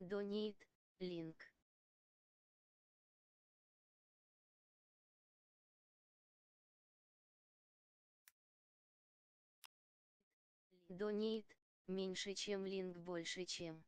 Donate, link. Donate, меньше чем link больше чем.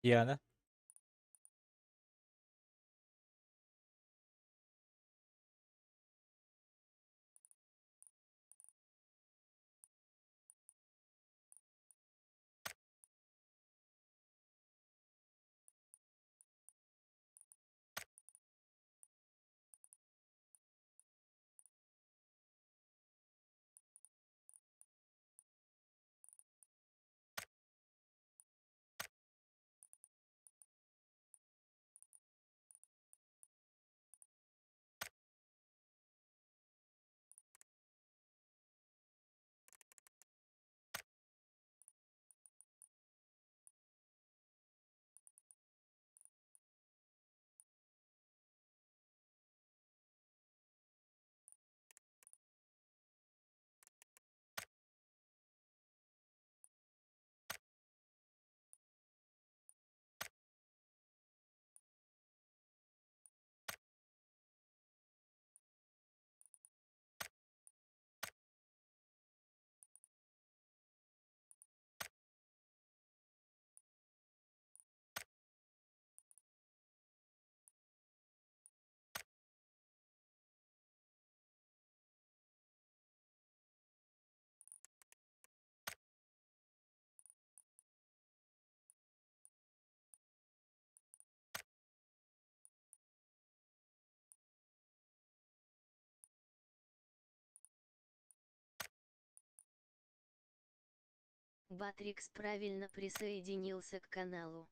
Диана. Батрикс правильно присоединился к каналу.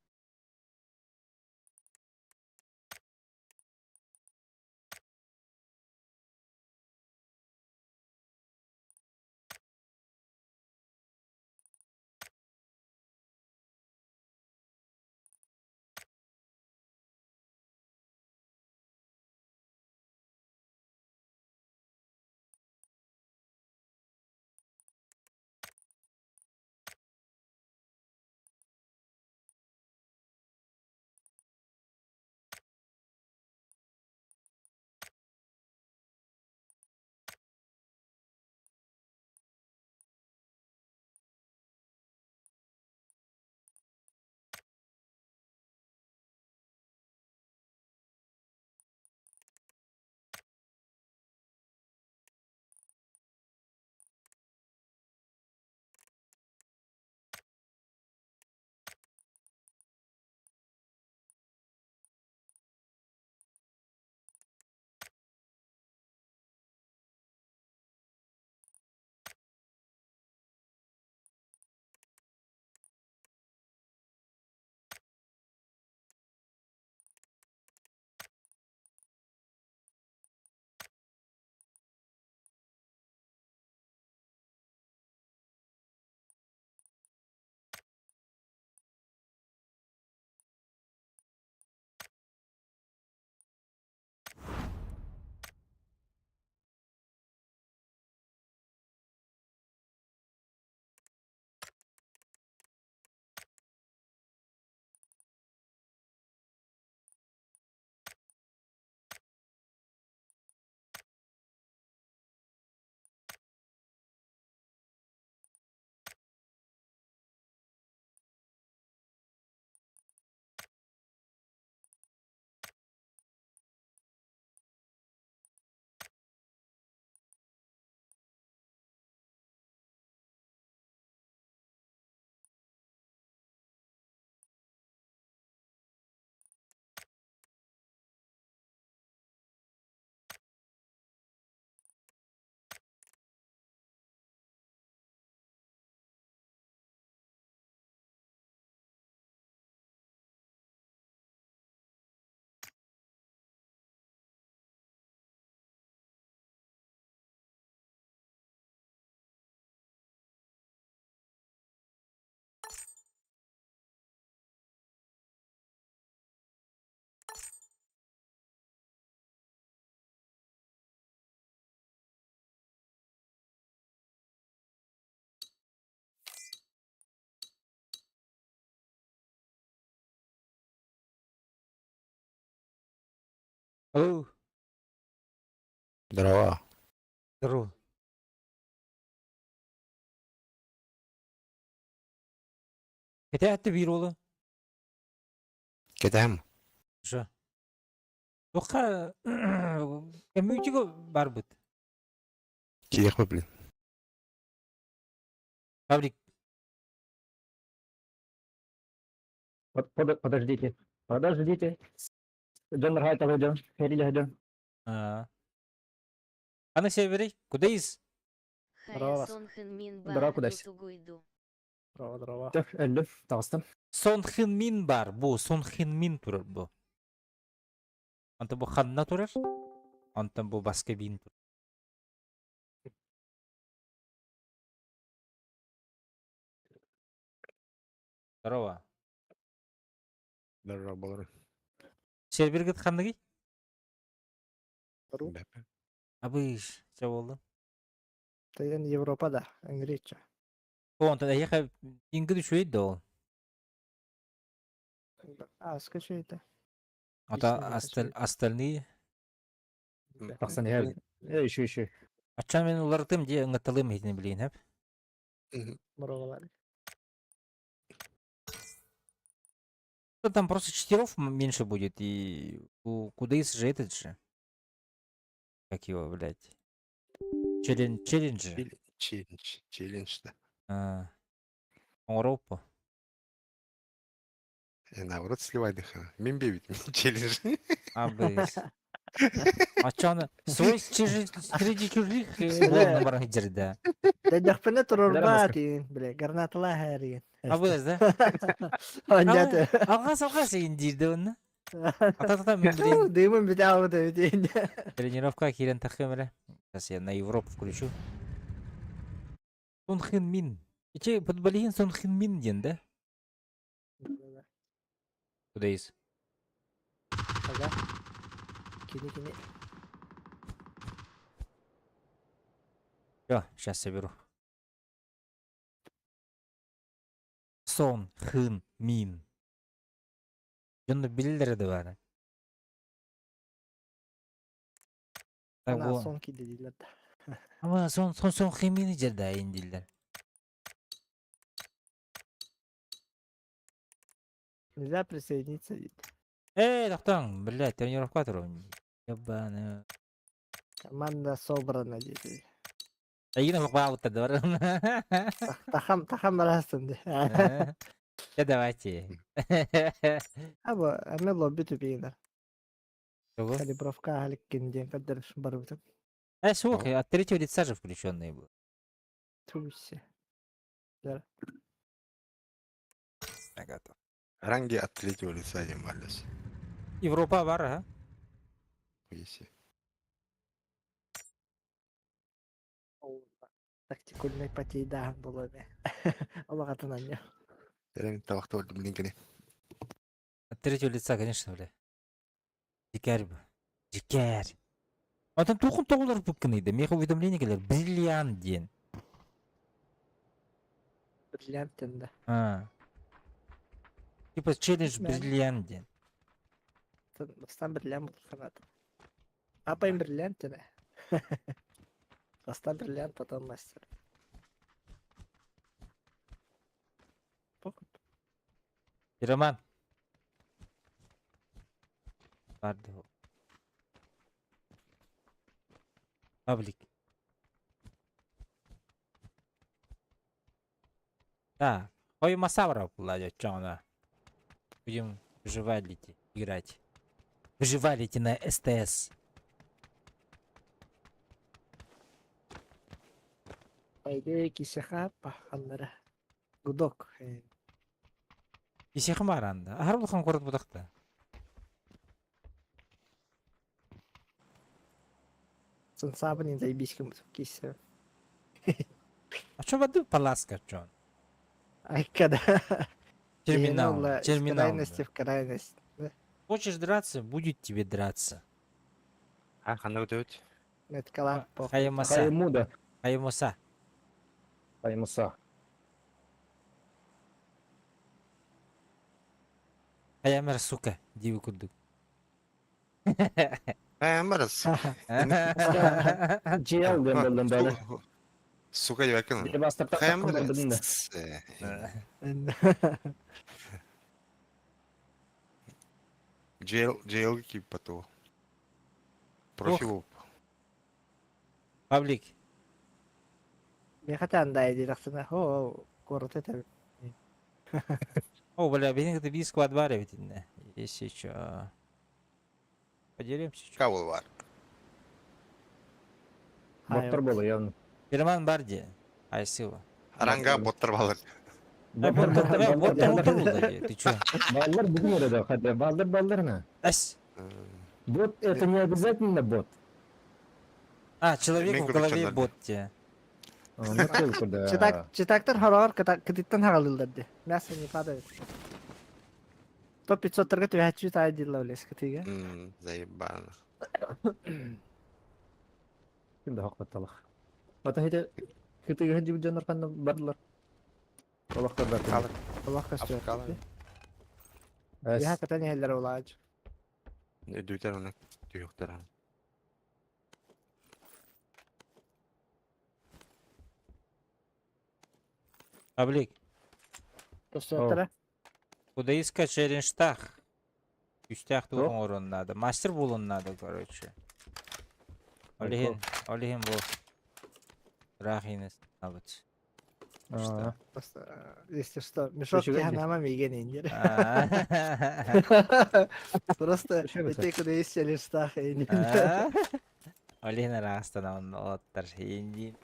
Алло. Здорово. Здорово. Кэтээтти биир уолу. Кэтэһэм. Уже. Туохха көмүүтүгө барбыт. Киэхпэ блин. Фабрик. Подождите. Подождите. Дьон нырхайталы дьон, херилэ дьон. Аны северей, куда из? Здорово. Сон Хын Мин Здорово, бар кудась. Тугуйду. Здорово, здорово. Өллүм, таҕыстым. Сон Хын Мин бар, бу Сон Хын Мин турар бу. Онтон бу ханна турар? Онтон бу баска бин турар. Здорово. Здорово, болор. Сервергит ханныгый? Абыш, ча болду. Тыйын Европа Англича. Онтон эһиэхэ ингид үчүгэй да ол. Аска үчүгэй Ата остальные Тахсан иһэр. Еще еще. Аччан мен уларытым дии ыҥытталыым иһитин билигин хэп. Моролар. Там просто читеров меньше будет, и у Кудейс же этот же. Как его, блядь? Челлендж, челленджи. Челлендж, челлендж, да. А, Оҥороппу. Я наоборот сливай дыха. Мен бебит, мен челлендж. Абыс. Оччону свой среди чужих буолан баран сылдьар Дэдэхпинэ турурбаат иин, бile, гранаталаа һээриин. Абыас да? Онньаты. Алҕас алҕас иин диирдэ онно. Ата-тата мин блин Дыымын бүтэ аҕабыт эбит иин. тренировка киирэн тахыам эрэ. Сейчас я на Европу включу. Сон Хын Мин. Ичи футболиһин Сон Хын Мин диэн да? Куда из? Ага. Кини кини. Все, сейчас соберу. Сон Хын Мин. Дьонно билэллэрэ да баара. Так Ана бу сон киирдэ дииллэр да. Ама сон сон сон Хын Мини дьэрдээйин дииллэр. Нельзя присоединиться дейді. Эй, тохтооҥ, блядь, тренировка турабын. Ебаный. Команда собрана дейді. Эйигин охбаабыттар да баран. Тахам тахам барасың ди. Да давайте. Аба, эме лобби түбейінер. Чего? Калибровка халиккин диэн көрдөрөр барбытым. Э, суох, от третьего лица же включенные был. Туся. Готов. Ранги от третьего лица не молюсь. Европа бар, а? Если. Тактикульный потейдаан буолуо эбэ. Олоҕатын анньа. Эрэн табахта болдум блин От третьего лица, конечно, бля. Дикарь бу. Дикарь. Оттон туохун тоҕулар буккыный да? Миэхэ уведомление кэлэр. Бриллиант диэн. Бриллиант диэн да. А. Типа челлендж Мэн. бриллиант диэн. Бастаан бриллиант буолуохха наада. Апайым бриллиант диэн ээ. Бастаан бриллиант, потом мастер. Похуй. Роман. Барды. Паблик. Да. Ой, Масавра была чё Будем выживалити играть. Выживалити на СТС. По идее кисэхэ паханнара. Гудок. Исехим баранда. Ахар улахан куорат бутахта. Сансабын заебись кисе. А чё воды паласка чё? Айка да. Терминал. Из Терминал. крайности в крайность. Да? Хочешь драться, будет тебе драться. А, ханна өтөбүт. Меткала похуй. Хаймаса. Хаймуда. Хаймаса. Хаймуса. Хаямер, сука. Диви курдук. Хаймарас. GL диэн буоллун бэйэ. Сука диэбэккин. Били бастартан Хаймарас. Jail, jail киппату. Профил. Павлик. Миэхэ андай диэхсинэ хоо куорат этэ. О, бля, блин, это би склад баре ведь. Если еще. Поделимся. чё. Кабыл бар. Боттар буолла явно. Герман Барди. Айсыва. Ранга боттар балар. Боттар, боттар, Боттар, боттар, боттар болды. Ты чё? Баллар бүгүн эрэ да, хотя баллар баллар на. Ась. Бот это не обязательно бот. А, человек Мен в голове көрүччү бот те. Ну только да. Читак, читактар хороҕор кытыттан хаҕалыыллар дии. Мясо не падает. Топ 500-тарга түһээччи таай дииллэр үлэс кытыыга. Заебано. Ким да хакпатталах. Ата хите кытыга жиб дьоннор ханна бардылар. Олохтор бардылар. Олох көстүбэт. Африкалар. Яха кытан иһэллэр улааж. Өдүүтэр оны түйүктэр. Павлик. Көстүбэттэрэ. Куда искать челленджтах? Үстях Туох? туох надо. Мастер булун надо, короче. Олихин, олихин бу. Рахинес набыт. Что? Просто, если что, мешок Үчүгэй дии. киһанама миигин индир. А. Просто Үчүгэй ити куда есть листах индир. А. Олен араастан олоттар инди.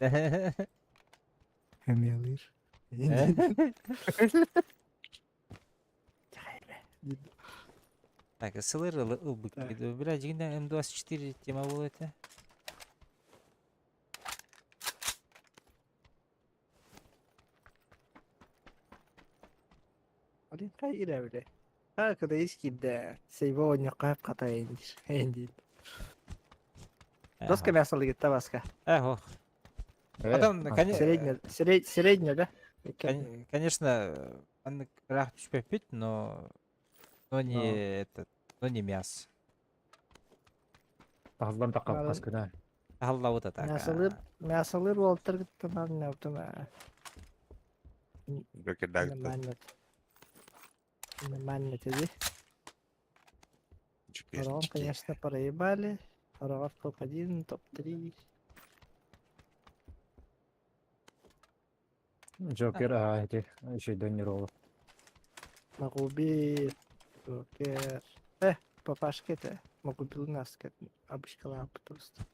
Хэмиэлир. Так, СЛР ылбыт. Бля, дьиҥинэн М24 тема буолуо этэ. Олин хай ирэбилэ. Ха куда есть киирдэ. Сейбо оонньоххо хата индир. Индир. Доска мясо лыгытта баска. Эх, Потом, Средняя, средняя, да? Конечно, маннык ыраах түспэппит, но но не этот, но не мясо. Таһыллан таххаппас күнэ. Таһыллабыт атака. Мясолыр, мясолыр уолтар кыттанар неутуна. Бөкердагыта. Нормально тебе. Ром, конечно, проебали. Ром топ-1, топ-3. Джокер, а, эти, еще и Донни Магуби, Джокер. Папашка это. Магуби у нас как обычка лампа просто.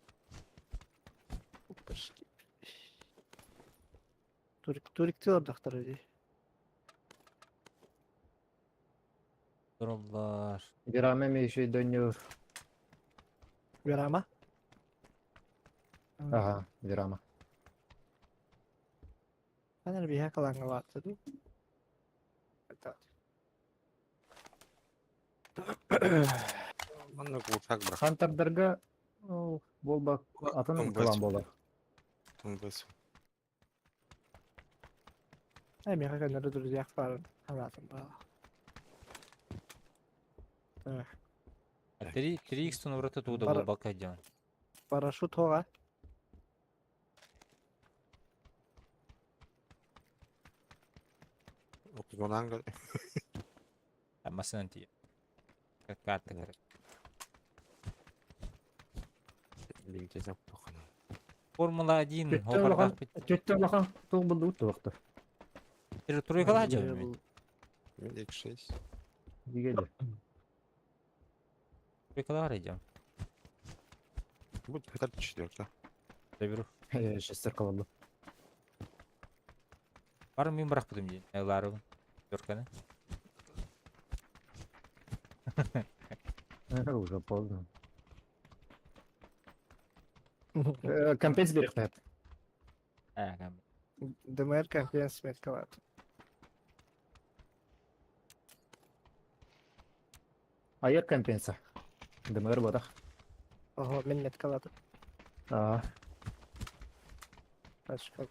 Папашки. Турик, турик ты доктор иди. Тураллар. Верама еще и Донни Верама? Ага, Верама. Ана биһэ калаҥҥалаата дуу? Манна курсак брак. Хантердарга буолба атын кылаан буолар. Тумбас. Э, миэхэ көннөрү друзьях баарын санаатым баала. 3 3x тун туда Пара- буолбакка диэн. Парашют хоҕа. Окузонанга. Массынан тиийэ. Карта короче. Формула-1 Төттө улахан төттө улахан туох булдубут туохта. Тройкалаах дьон. Медик 6. Дигели. Тройкалаах идем. Будет хотя бы четверка. Заберу. Шестерка болду. Барым мин бырахпытым дии. Ларыбын. Четверканы. Уже поздно. Компенс берехтает. А, кам. ДМР компенс меткалат. Айыр компенса. ДМР бодах. Ого, мин меткалат. А, Пачка.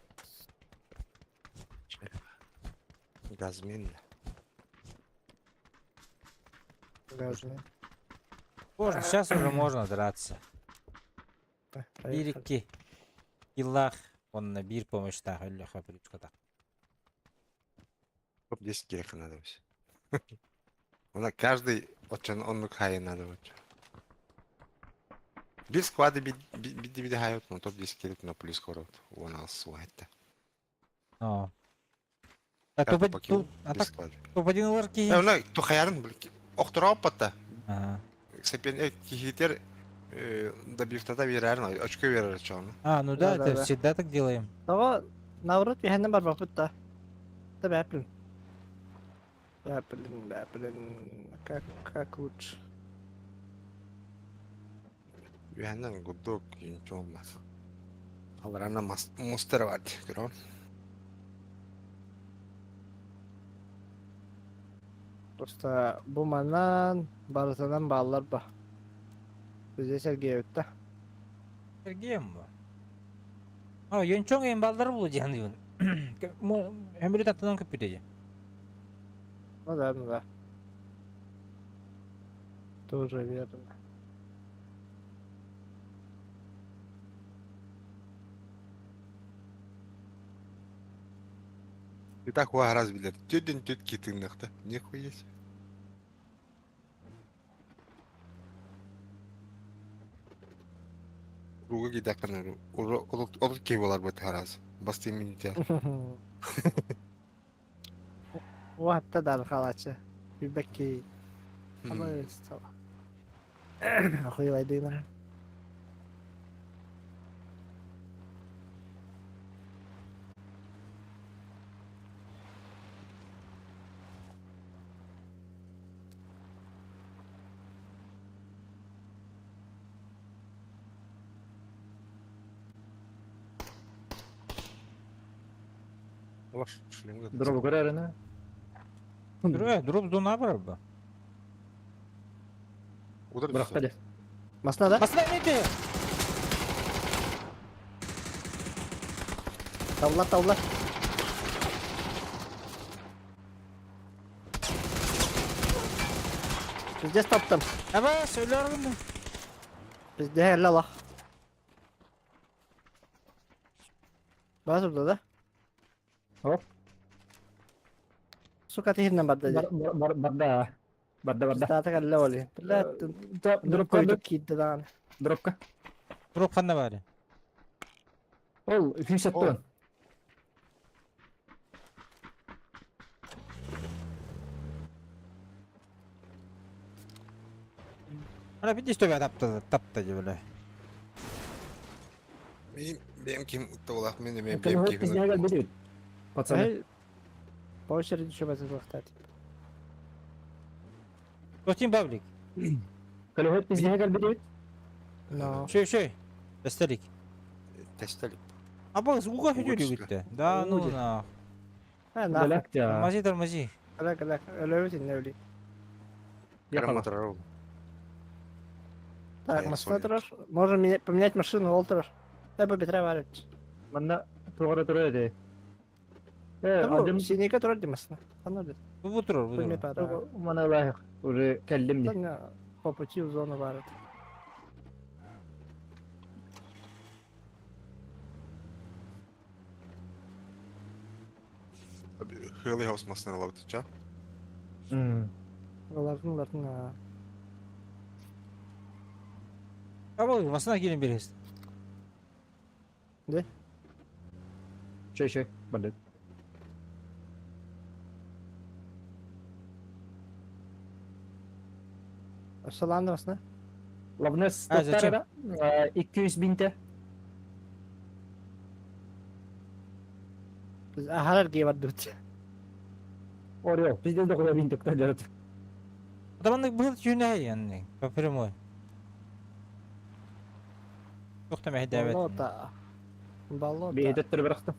Газмин. Газный. Можно, сейчас уже можно драться. Поехали. Биир икки. Иллах. Онно биир помощьтаах өллөхө плючката. Топ-10 киэхэ надо вообще. Она каждый очень он хай надо вот. Бир склады бидди биди хайот, но топ-10 келет, но плюс хорот. Он алсу это. Оо. А топ а так топ-1 ылар киһи. Она ту хаярын охтура оппатта. Аа. Сепен кихитер добивтата берәрин, очко берер чону. А, ну да, Да, да, это да. всегда так делаем. Того, наоборот, биһэннэ барбаппыт да. Да бэплин. Бэплин, бэплин. Как лучше? Юханнан гудок ничего мас. Аларана мастер бар, көрө. Просто бу манан барытынан бааллар ба. Бизе Сергеевит да. Сергеем ба. А, Йончоң эм балдар булу диэн диэн. Өмүрү таттынан көппүтэ дии. Ну да, ну да. Тоже верно. И так раз билер. Төден төт кетіңнақта. Нихуя себе. Руга кидаккан олут кей болар бу тараз. Басты мините. Уһатта да хаалааччы. Билбэкки. Аны Охуелайдыына. Дроп көрөр ene. Дроп, дроп зона бар бу. Удар Бырахта де. Масна да? Масна нете? Тавла, тавла. Пиздец таптым. Аба, сөйләргем. Пиздец әллә лах. Бар burada да? Hop. Сука тихиннен барда. Бар бар барда. Барда барда. Статык әллә оли. Бля, Дроп койдук кийди даҕаны. Дропка. Дроп ханна бар. Ол 270. Ана бит истөбе тапты, тапты деп эле. Мин бэм ким утталах мен эме Это бэм вот из него ким. берет. Пацаны. По очереди еще базар Тотин баблик. Калюхет из него берет. Но. Шөй, шөй. Бестерик. Тестелик. Аба, уга Уга хүдүрү түстэ. бүтте. Да, ну Уга. на. Ha, нахуй. Беляк я. Тормози, тормози. Калак, калак. Өлөбүт инне өлүй. Ехала. Так, Я машина понял. турар. Можем поменять машину, ол турар. Да, бу бетре бар. Манна тугара тура де. Э, Да, бу адым синека турар ди машина. Аны бит. Бу бу турар, бу Пойми турар. пара. мана лайык уже келдим не. Да, по пути в зону бар. Хылы хаус масына лабытыча. Олардың олардың а, Аба, масына келин бересиз. Шөй шөй. Барды. Саланды машина. Лавнес А, зачем? доктора 200 бинте. Biz ахарар гей бар дут. Орел, пиздец дохуя бинте кто делает. Адамның бу жүнә янны. По прямой. Тохта мәһдәбәт. Болота. Болота. Бейдеттер биракты.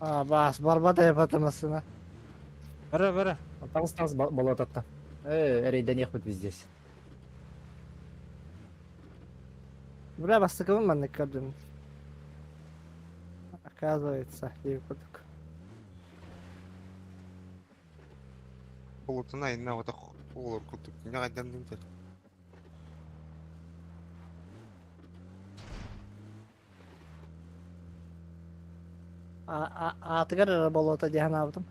А, бас, барбата япаты машина. Бара, бара. Тагыз тагыз болот атта. Э, эрейден ехбит пиздец. Бля, бастыкыбын мен көрдүм. Оказывается, деп көрдүк. Болотуна инна ота олор кутуп. Не кайдан димтер. А, а, атыгар болота дихан абытым.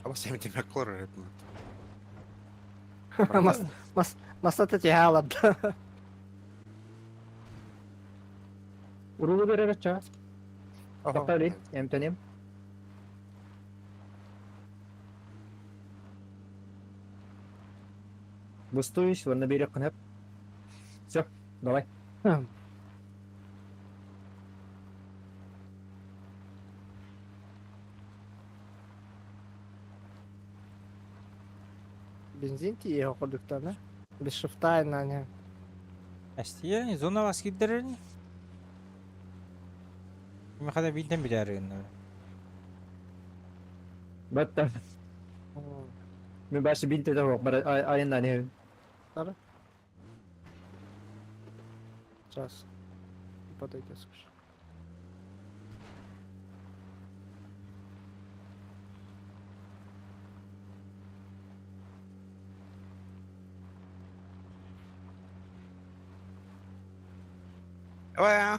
Аба сен демек кылар реп. Мас, мас, масата тихалады. Урулу берер ча. Токтали, эмтенем. Бустуешь, вон берег кынап. Все, давай. Бензин тие оқырдықтаны. Без шифта не. Әстия, зона вас киддерер. Михада бинтен билер. Батта. Мен башы бинте де жоқ, бар айында не. Сейчас. Подойдет, скажи. Ава.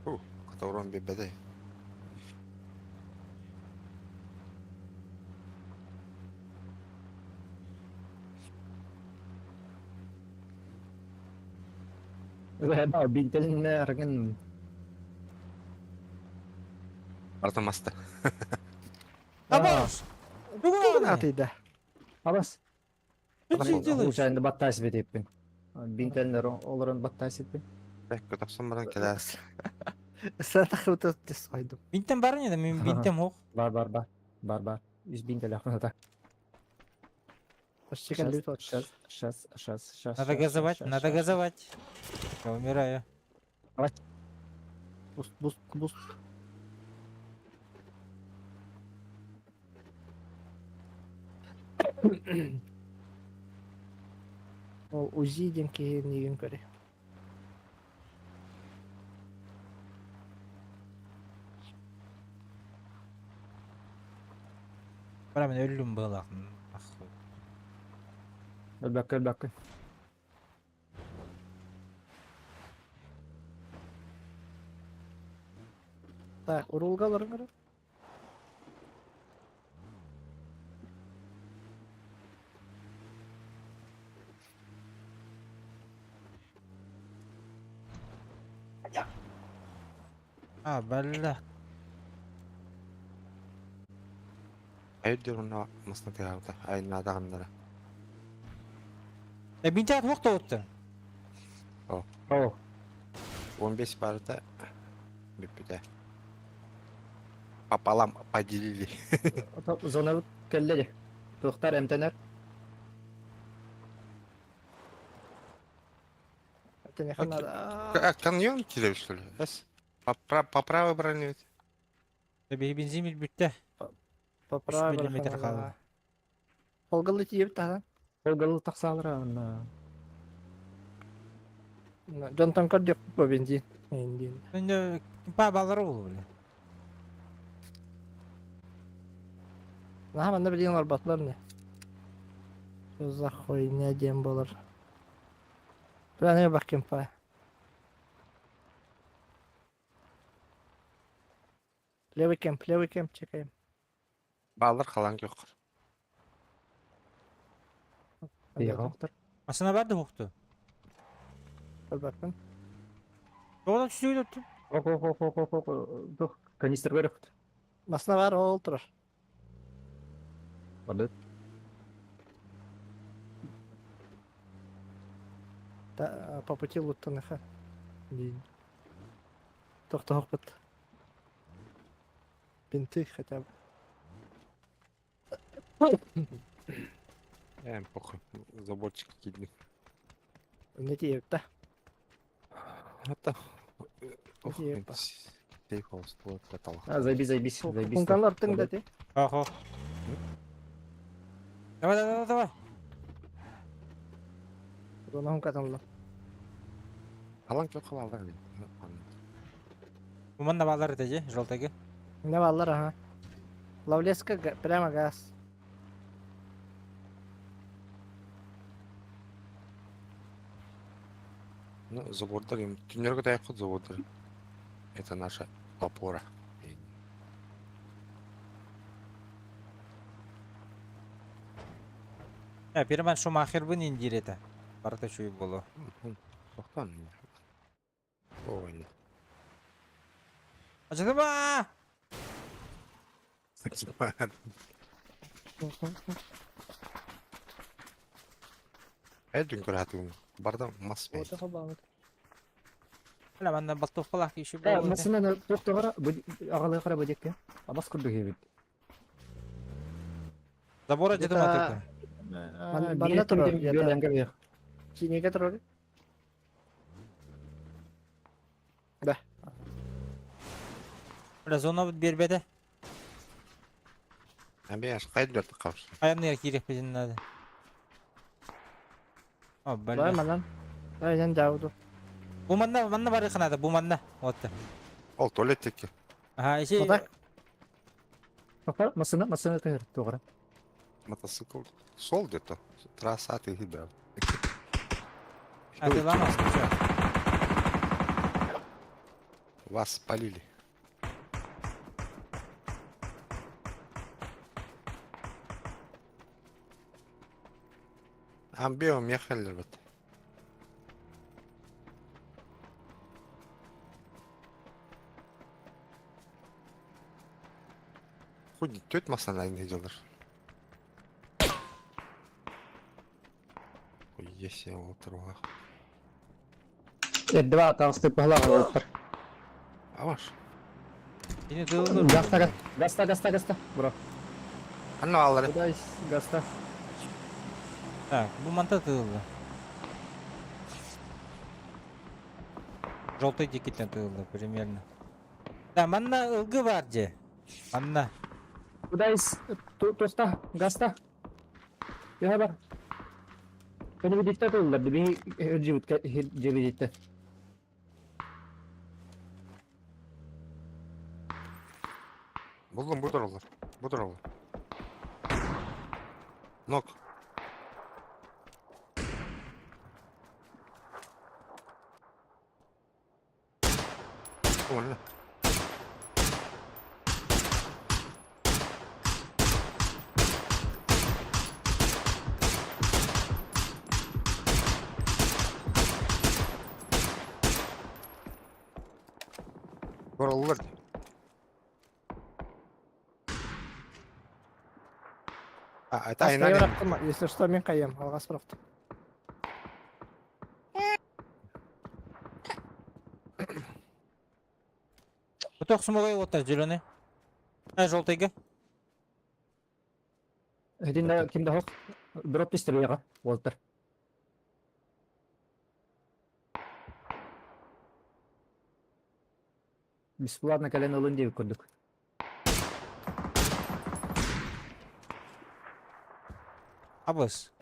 Ху, катаурон бебеде. Бинтелинне аргын Барда маста. Абас! Тугун атыйда. Абас. Что ты делаешь? Случайно баттаа сибетеппин. Бинтелинер олорон баттаа сиппин. Бэккэ тахсан баран кэлээс. Сатахыбыта тес койдум. Бинтен бар не да, мен бинтем хох. Бар бар бар. Бар бар. Үс бинтеле хната. Почти калют. Сейчас, сейчас, сейчас, сейчас. Надо газовать, надо газовать. Я умираю. Буст, буст, буст. Ол УЗИ диэн киһи миигин көрө. Бара мен өллүм быылах. Нахуй. Өлбәккә, өлбәккә. Так, урулга олорон көрө. А, бля. Айдыр онно масна тыгаабыта. Айнаатаҕыннара. Э, бинтят хох тоуттун. О, 15 барыта бүппүтэ. Пополам поделили. зона кэллэ дии. Туохтар эмтэнэр. Это надо. А, каньон киирэр что ли? Эс? По правой броню. Э, бензин бүттэ. По правой миллиметр хаалла. Холгалы тиеп таһа. Ол тахсаалара онно. Дьонтон көрдүк бу бензин. Бензин. Өнө кимпа балары болу бля. Наһа манна билигин олорботлар не. Что за хуйня диэн буолар. Бля, бах кимпа. Левый кемп чекаем. Баллар халан yok. Тыйҕа. Масына барды хохту. Көрбөппүн. Одан түсүгү өттүм. Ок, ок, ок, ок, ок, ок. Тух, канистр көрөк. Масына бар ол турар. Барды. Та, по пути луттаныха. Тохтоохпут. Бинты хотя бы. Э, похуй. Заборчик кидни. Не тиеп да. Это... Ох, Типа. Сейф холст каталог. А, заебись, заебись, заебись. Хункалар тың да ти. Охо. Давай, давай, давай. Зона хункатанла. Халан yok баллар. Уманна балары теже, жолтаги. Не баллар ага. Лавлеска прямо газ. Ну, забордар им. Түннерге таяқ забордар. Это наша опора. Э, Пирман Шумахер бын индир это. Барта чуй болу. Тоқтан. Ой. Ачатыба! Әйдүн көрәтүн. Барда мас бей. Вот хабамыт. Бля, манна балтовкалах еще Э, болу. масына туох агалыы кара бу диэкке. Абас курдук эбит. Забора Где-то- жедым атыты. Манна турар, где-то. Кинеге турар. Да. Бля, зона бербеде. Әбе аш кайда қапшы. Аямны керек бізден надо. О, Давай бля. манан. Давай мен жауду. Бу манна, манна бар надо, бу манна. Вот. Ол туалет теке. Ага, еще... Вот так? Тоқтар, масына, масына тыгыр, туғара. Мотоцикл. Сол где-то. Трасса ты да. А, ты ломался, всё. Вас спалили. Амбио ехали вот. Хуй түөрт массыына дьыллар. Хуйя себе уолаттар Эрдэ таҕыстык баһылаах уолаттар. Аваш. Кини тылын Гаста, гаста, гаста, гаста, бро. Ханна бааллары? Куда гаста? Так, бу манта тыылла. Желтый диэкиттэн тыылла примерно. Да, манна ылгы бар же. Манна. Куда из туста, гаста? Төһө бар? Көнүбүдүттэ тыллар, биһи жибит жибитте. Булдум бу тураллар. Бу тураллар. Нок. Уонна. Тураллар. А, это Астайы айна. бырахтым, если что, мин хайым, алҕас бырахтым. Бутох сумогой уоттар зеленый. А, желтыйга. Этинде кимде хок? Дроп пистолега, Уолтер. Бесплатно кэлэн ылын диэбит курдук. Абыс.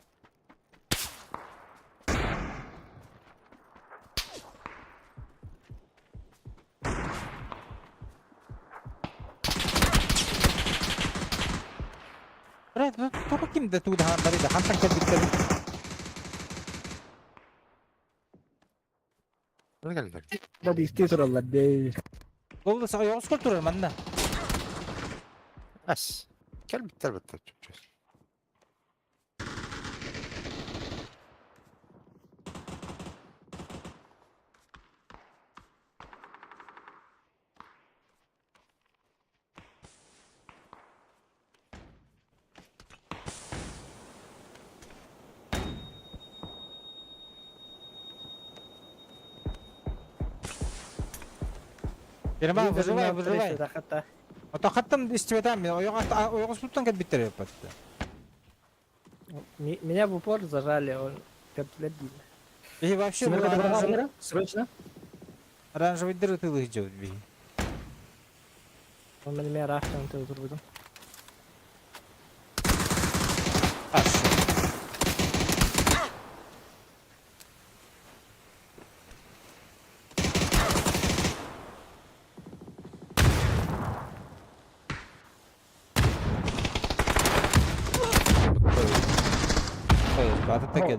Брат, тоҕо ким да тугу даһааннары да хантан кэлбиттэрин. Кэллэр. Да диктии тураллар дии. Ол да саҕа yoğuz турар манна. Ас. Кэлбиттэр баттар чүпчүс. Ерма, выживай, выживай. Ото хаттан истибэтам, ойоҕоспуттан кэлбиттэр эппатта. Меня в упор зажали, он кэлбит. И вообще Срочно. Оранжевый дыры тылых делать би. Он меня рахтан ты турбудum. Аш.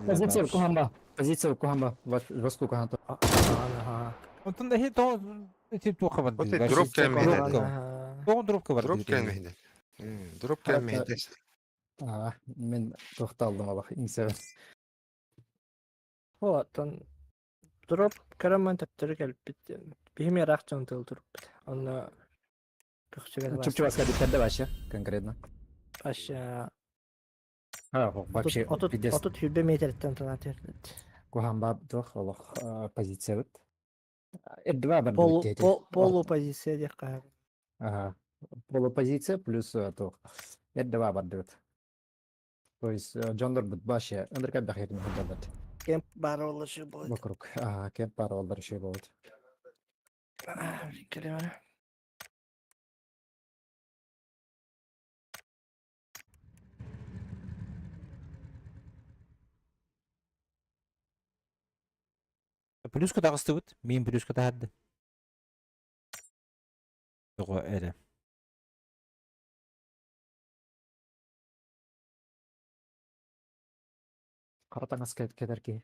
Позиция кухамба. Позиция кухамба. Жестко кухамба. Ага. Онтон да то ити туха бар. Дроп кэлмэһидэ. Тоҕо дропка бар. Дроп кэлмэһидэ. Дроп кэлмэһидэ. Аа, мен тохталдым алах иңсебен. Оттон дроп караман төптөрү кэлбит. Биһими рахчан тыл туруппут. Онно көхсүгэр Чупчубаска диттер вообще конкретно. Вообще А, вообще отут отут хүрбе метртен тана тердит. Кухамба туох олох позиция бит. Эрдва бар Полу полупозиция диэх хаһан. Ага. Полупозиция плюс туох. Эрдва бар дебит. То есть дьоннор бут вообще ындырка бахерин худалат. Кемп бар олышы будет. Вокруг. Ага, кемп бар олар еще будет. Кэлэмэ. Плюска таҕыстыбыт, мин плюска таһарды. Тоҕо эрэ. Харатаңас кетер ки.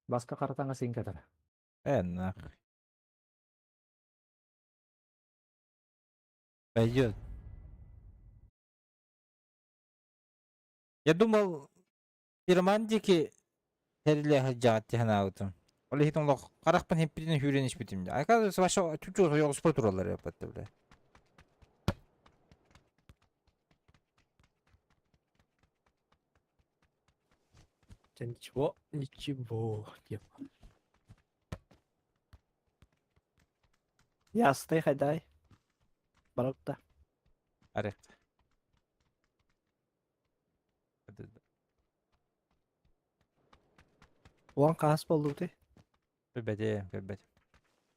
Баска харатаңас ин кетер. Э, нахуй. Пойдет. Я думал, Пирмандики тэрилэ сылдьаҕыт дии санаабытым. Ол иһин олох харахпын хиппитин сүүрэн испитим. Оказывается, вообще чуть-чуть ойоҕоспор тураллар эппэттэ бля. Дьэ ничего, ничего диэм. Ястай хайдай. Баракта. Арык. Уон хаас буоллубутуй? Көрбөтүм, көрбөтүм.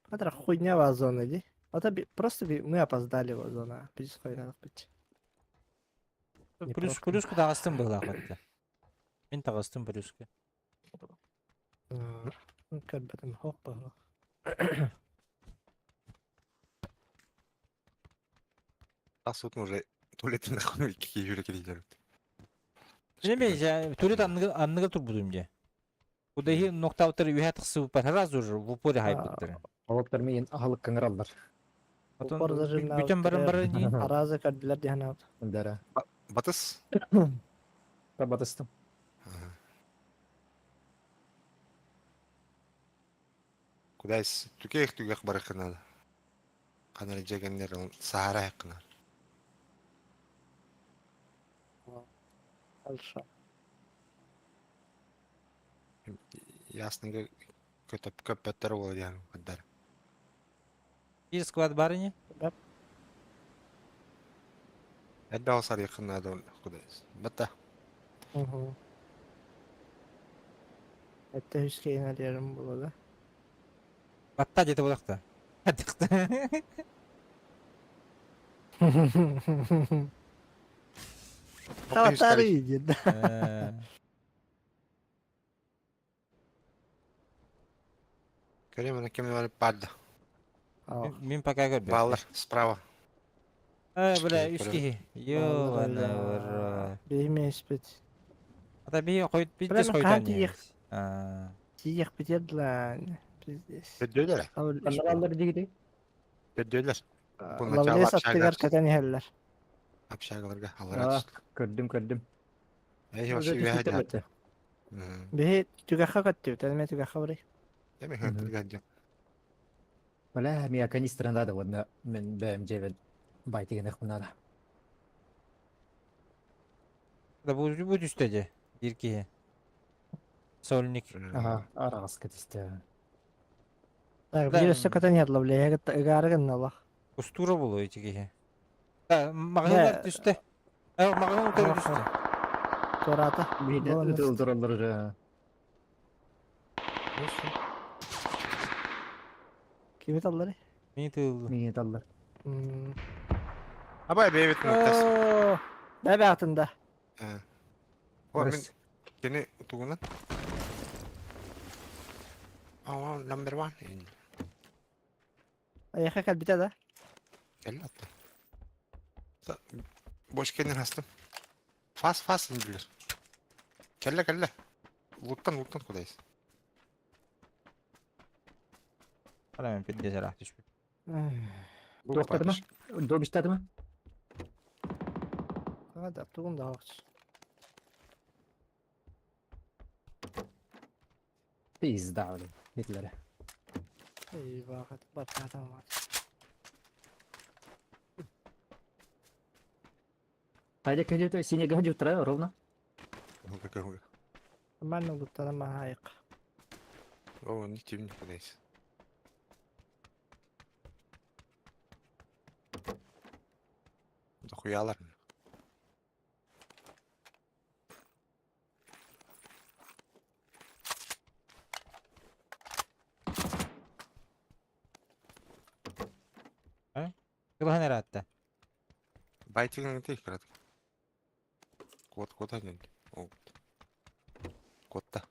Хатара хуйня в зона ди. Это просто мы опоздали в зона. Плюс хуйня быть. Плюс плюска таҕыстым быһыылаах этэ. Мин таҕыстым плюска. Көрбөтүм хоп быһыылаах. Тахсыбытым уже туалеттан нахуй икки киһи киирдилэр. Билеме, туалет анныга анныга турбутум дьэ. Кудайы ноктаутар үһэ тахсыбыппар сразу же в упоре хайбыттар. Олоттор миин аһылык кыҥыраллар. Отон Упор зажимнаабыттар. бүтэн баран баран дии. Аразы көрдүлэр диэн аат. Дара. Батыс. Батыстым. Кудайс түкээх түгэх барыкына. Ханар дьэгэннэр саһара хаккына. Хорошо. Ясныга көтөп көппөттөр буола диэн кырдар. Биир склад бар ини. Эдда сарыйкына да кудайс. Батта. Угу. Это үскейин арыйарым буолла. Батта диэтэ буолахта. Атыхта. Хаватары диэн. Көрем ана кем бар барды. Мин пока көрбөт. Баллар справа. Э, бля, үс киһи. Ёбана в рот. Биһимээспит. Ата би хойт Бля, биттес мен хойтан хаан тиийиэх. Аа. Тиийиэхпит длан. Пиздец. Төддөлөр. Каналлар дигити. Төддөлөр. Бу начало Лавлес общага. аттыгар кэтэн иһэллэр. Общагаларга Аа, аллара. көрдүм көрдүм. Эй, вообще үһэ дьа. Биһи түгэххэ көттүбүт, эмэ түгэххэ барый. Эми хантырга дьа. Бля, мия канистра надо, вот мен бэм жебен байтыгын эхмунада. Да бу бу түстэ дьэ. Биир киһи. Сольник. Ага, араҕаска түстэ. Так, Да. биир өссө көтөн иһэр лавлеһэ кытта ыгаары гынналах. Кустуура буолуо ити киһи. Да, маҕаһыыннар түстэ. Э, маҕаһыын утары түстэ. Туораата. Биһиде Буолан ытыл тураллар. Кими таллары? Мин тыыллым. Миин таллар. Абай бэйбит нуктас. Бэбэ атында. О, мин кини тугунан. Oh, number one. Айаха кэлбитэ да? Кэллэ атта. Бош кенен хастым. Фас фас билер. Кэллэ кэллэ. Луттан луттан кудайс. Ара мен пидде жарах түспүт. Туохтатыма? Добиштатыма? Да, тугун да хоч. Пизда, блин. Битлere. Eyvah, бататам var. Хайда кәдеп сине гадю тра ровно. Нормально луттана махайык. О, не тем не кудайс. Дохуялар. Кылахан эратта. Байтигин ты крат. Кот кот один. О. Котта.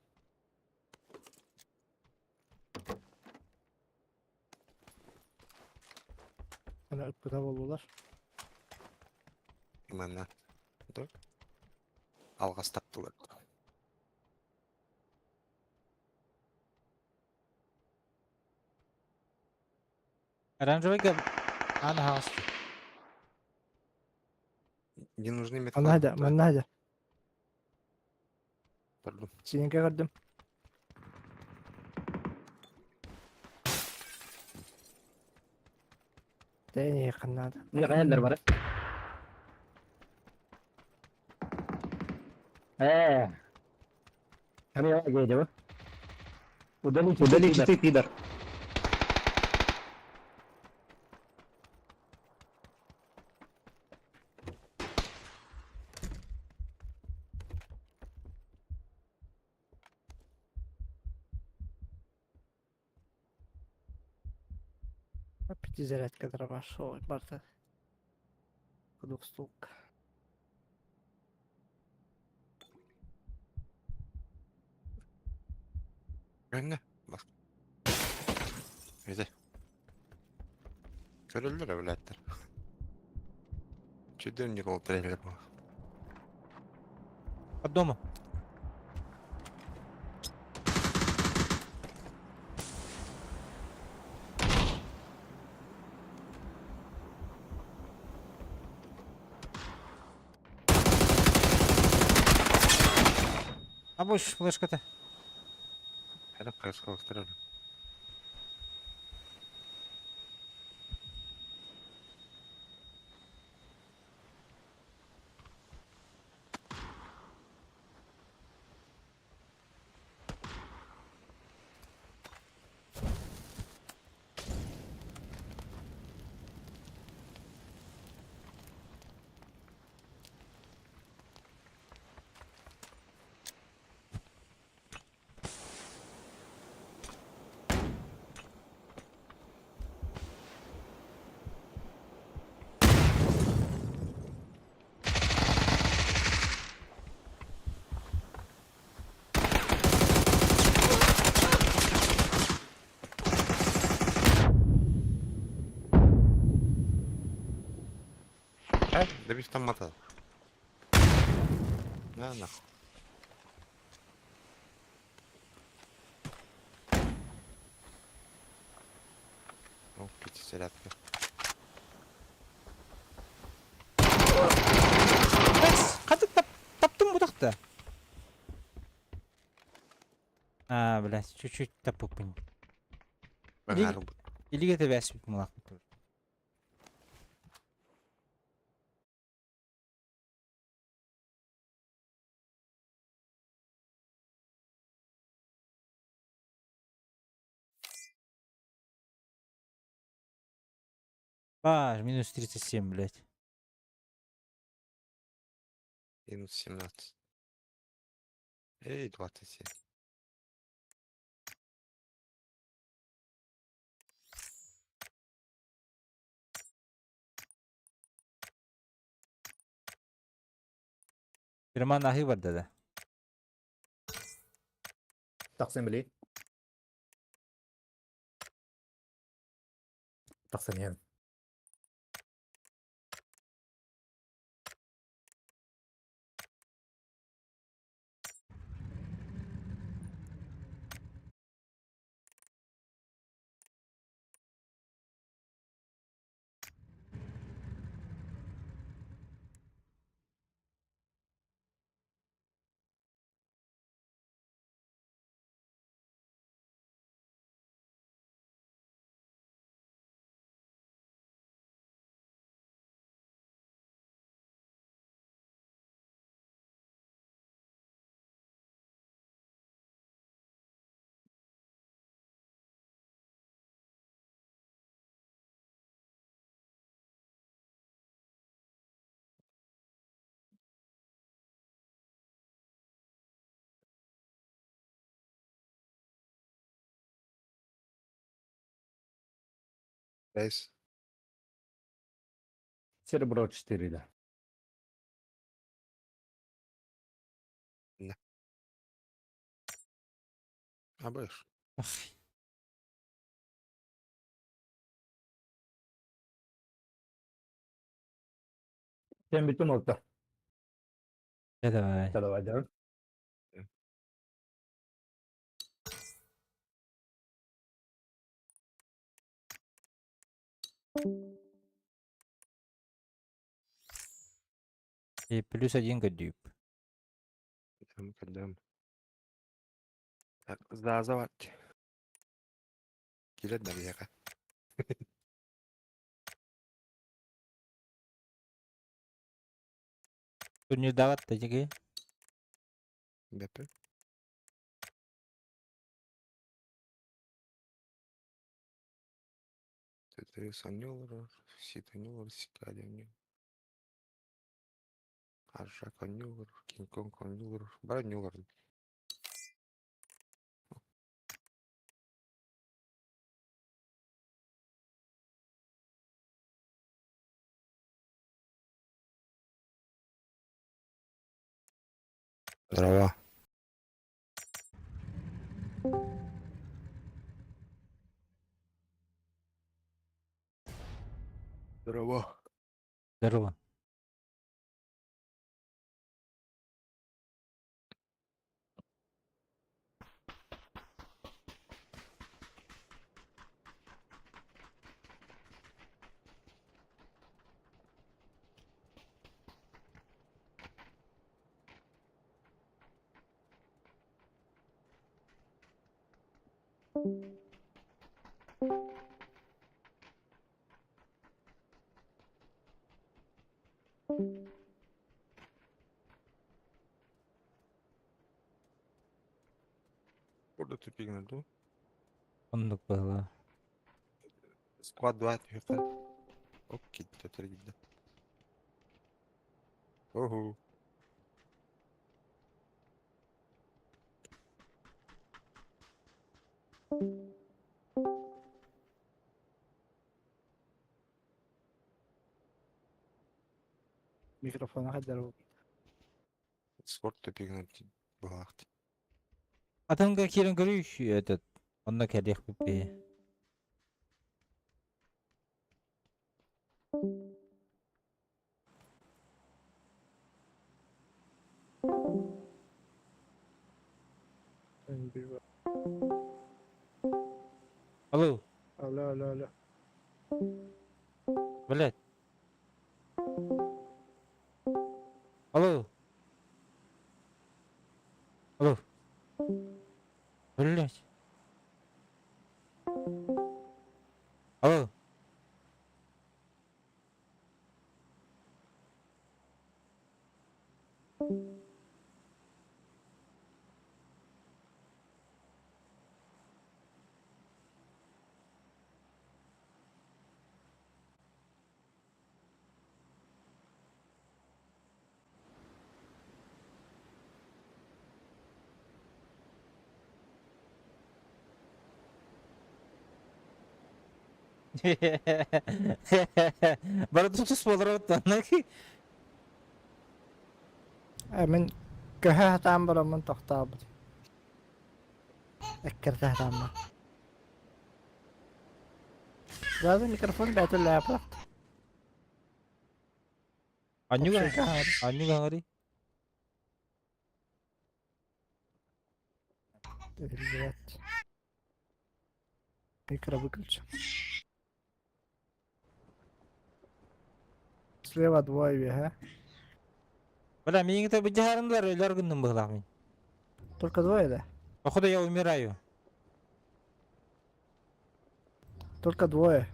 Ана ыппыта болулар. Именно. Да. Алғас таптылар. Оранжевый ан хаус. Не нужны Манна металлы. хайда, манна хайда. Пардон. Синенке көрдүм. Тэни ханнада. Не каяллар бар. Э. Удали Удали читы, читы, пидор. Пятизарядка дробашова, барта. Двухстволка. Önüne. Bak. Güzel. Көрөллөр эбилээттэр. Чүдөн Никол трейлер был. Под дома. А больше флешка-то. Это происходит. Да бих там матал. На нахуй. О, пятизарядка. Хатык тап таптым бутакта. А, блядь, чуть-чуть тапыпын. Бангар Или это весь мулак. А, минус 37, блядь. Минус 17. Эй, 27. Фирман ахы бар да. Тахсан били. Тахсан ян. Рейс. Серебро 4, да. А будешь? Sen bütün oldu. Давай. Давай, да. И плюс один гадюб. Там, когда... Так, зазавать. Килет да бияка. Турнир дават таки. Бепе. Кудайыс оонньуулар, Сид оонньуулар, Сикари оонньуур, Аржак оонньуулар, Кинг Конг оонньуулар, бары оонньуулар. Здорово. Здорово. Здорово. Burada тупигнер дуу? Оннук быһыылаах. Squad 2 түһүөххэ. Окей, төттөрү киирдэ. Оху. Микрофона хаддар Спорт тупигнер быһаахт. Атынга киирэн көрүй этот онно кэлиэхпит биһи. Алло, Алло, алло, алло. блядь. Алло. Алло. Блядь. Алло. Бары тус буолар Мин көһө сатаан бараммын тохтообут. Эккирэтэ сатааммын. Сразу микрофон бэйэтэ үлэлээбэт. Анньуга анньуга хаҥарый. Биллибэт. Микро выключи. Слева двое үөһэ. Бля, миигин быдьаһарынылар өлөр гынным быһылаах мин. Только двое да? Походу я умираю. Только двое.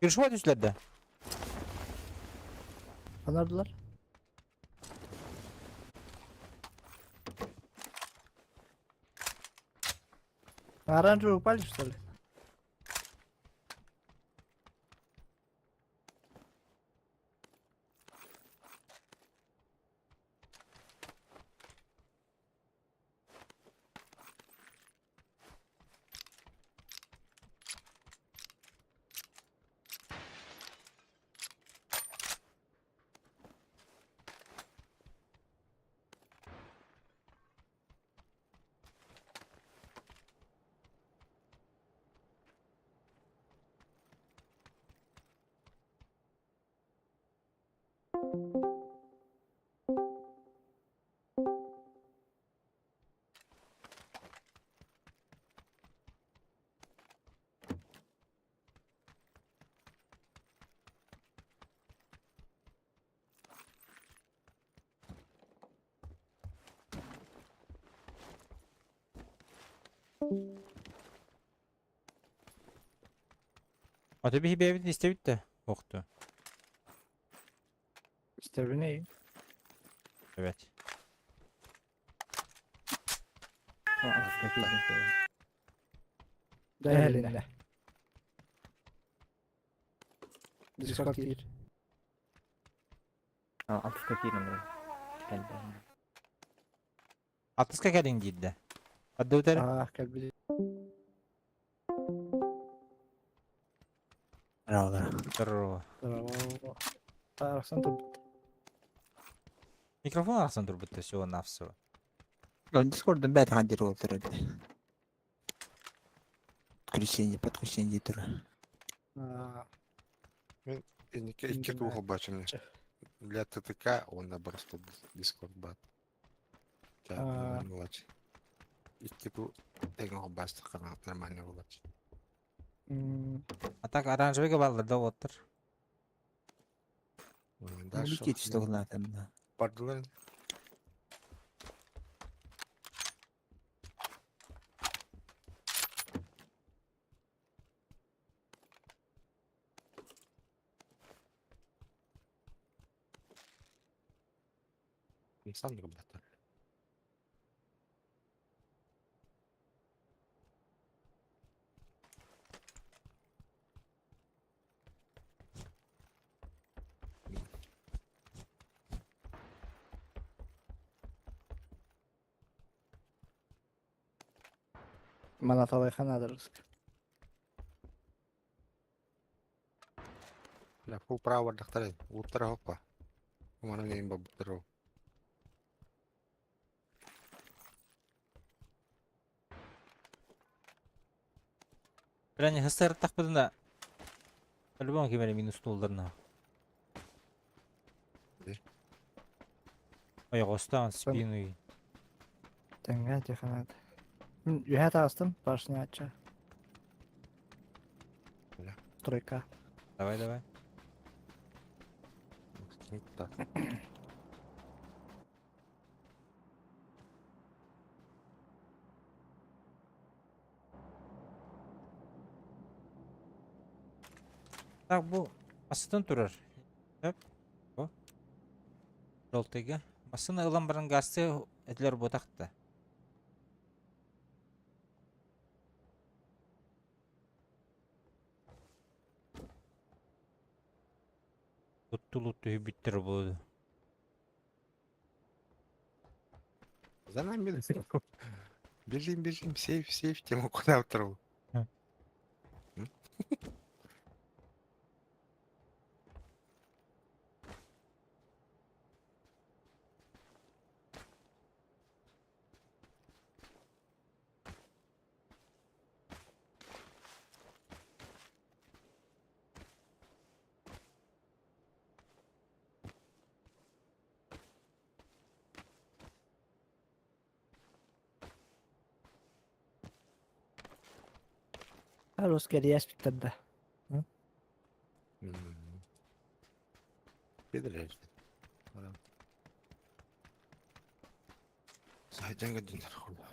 Крышма түстүлэр да? Анардылар. На оранжевый упали, что ли? Аты биһи бэйэбит истэбит да охту. Истэбинэй. Evet. Алтыска киирдим. Дьэ, Дискорд киир. Алтыска киирдим. Кэлбэм. Алтыска кэлиҥ диир да. Ардыбыт эрэ. Аа, кэлбит. Здорово. Здорово. Здорово. Арахсан турбут. Микрофон арахсан турбут всего-навсего. Дискордун бэт хандир олтыр Подключение, подключение тур. Аа, Инники икки тууху бачым. Для ТТК он просто Дискорд бат. Аа. Икки ту тэҥ бастыххана нормально булач. А так оранжевыйга баллар да оттор. Дальше. Лететь что надо. Бардылар. Инсан ребята. Манаталай ханадырыс. Ла фул право дактар. Уттара хоппа. Умана нейм бабтару. Бля, не хастар тахпытына. По-любому кимере минус тулдарна. Э? Ой, гостан спину. Тэҥҥэ теханат. Үһэ таастым, башня ача. Бля. Тройка. Давай, давай. Так. Так, бу астын турар. Хөп. Бу. Жолтыга. Массына ылан баран гасты этилер бутакта. Туттулут бүттер болду. За нами бежим, бежим, сейф, сейф, тему куда второго. Русский респектор, да. Бедрер. Сайдан динер хула.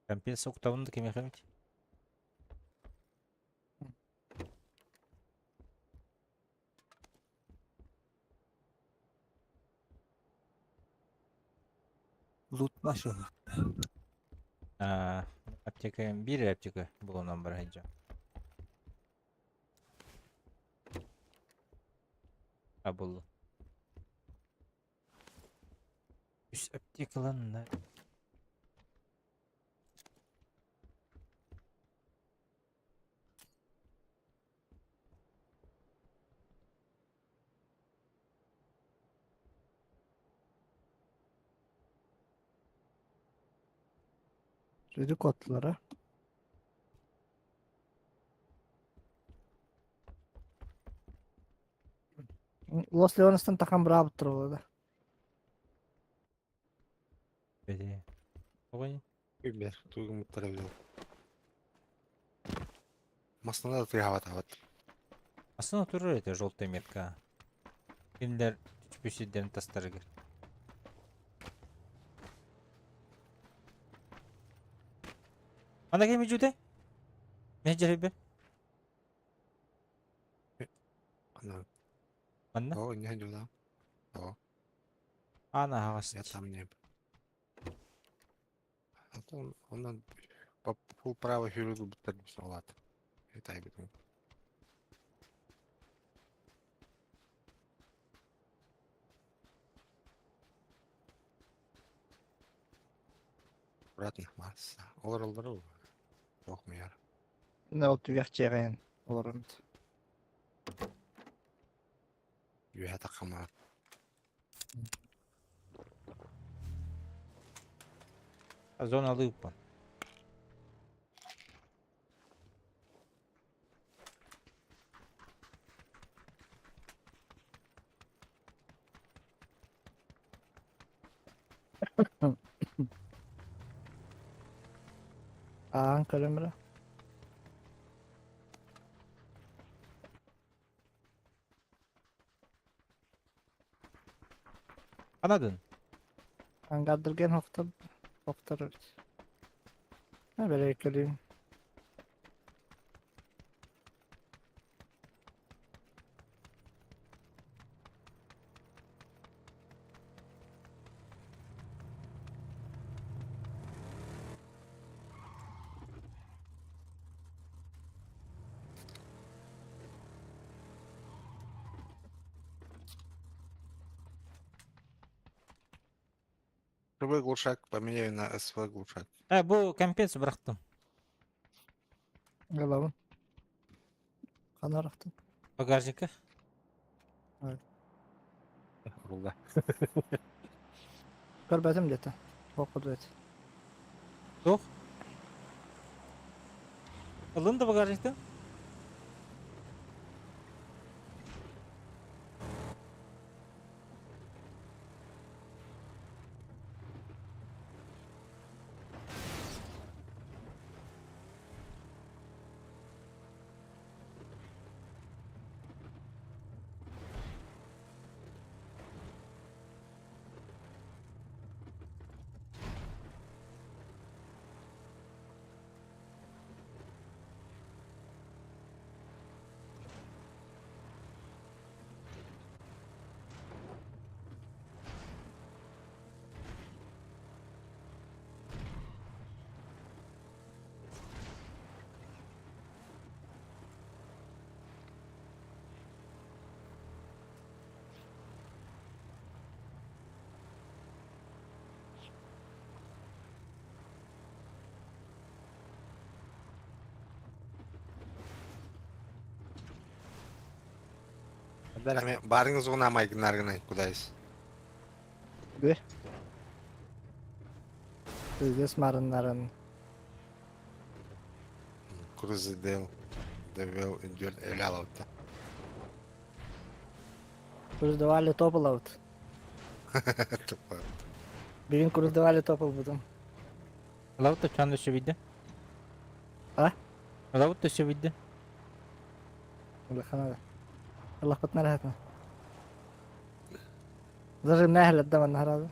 Компенса уктавында кем яхамит? Лут нашу. А, аптека бир аптека булунан бар хайжа. А булду. Үс аптекаланна. Düdük otlara. Лос Леонестан тахан быраабыттар ол да. Бэти. Оҕой. Билбэр, тугу гыммыттара билэр. Массыына да тыаһаабатаабат. Массыына турар этэ желтая метка. Кинилэр түспүт сирдэрин тастарыгар. Ана ким үдьүтэ? Мен дьэрийбин. Ана. Манна? О, не дьула. О. Ана аһаҕас. Я там не. А то он по пол права хирургу буттар салат. Это я говорю. Аккуратно, масса. Олар олар Ох, мияр. Ne ол түгэх чиэҕэйэн олорумут. Үөһэ таххама. Зона лыппа. Аан көрөмрө. Анадын. Ангардырген хохтор хохтор. Ne böyle көрeyim. СВ глушак поменяю на СВ глушак. Э, бу компенс бырахтым. Галабын. Канарахтын. Багажникка. Рулда. Көрбөтүм где-то. Окуду Туох? Ылын да багажниктан? Барыңыз уна майгынаргынай кудайс. Бü. Здесь марыннарын. Крузидел. Девел индюл элялаута. Куруздавали тополаут. Тупо. Бүгүн куруздавали топол будум. Лаута чан өссө видде. А? Лаута өссө видде. Улахана. Аллахпытна рахатна. Даже нәһле дама нахарады.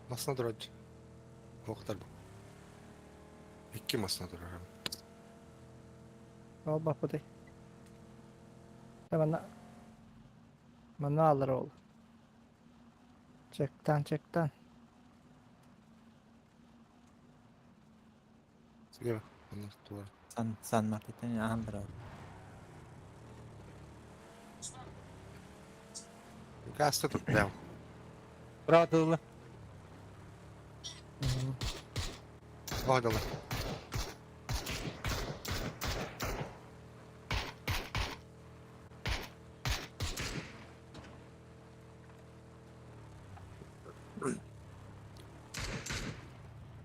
Масына турар. Оқтар бу. Икки масына турар. Ол баппыты. Манна Манна алыр ол. Чектан, чектан. Сиге онна турар. Сан Сан Мартин Андра. Газ тут прям. Браво тылы. О, дала.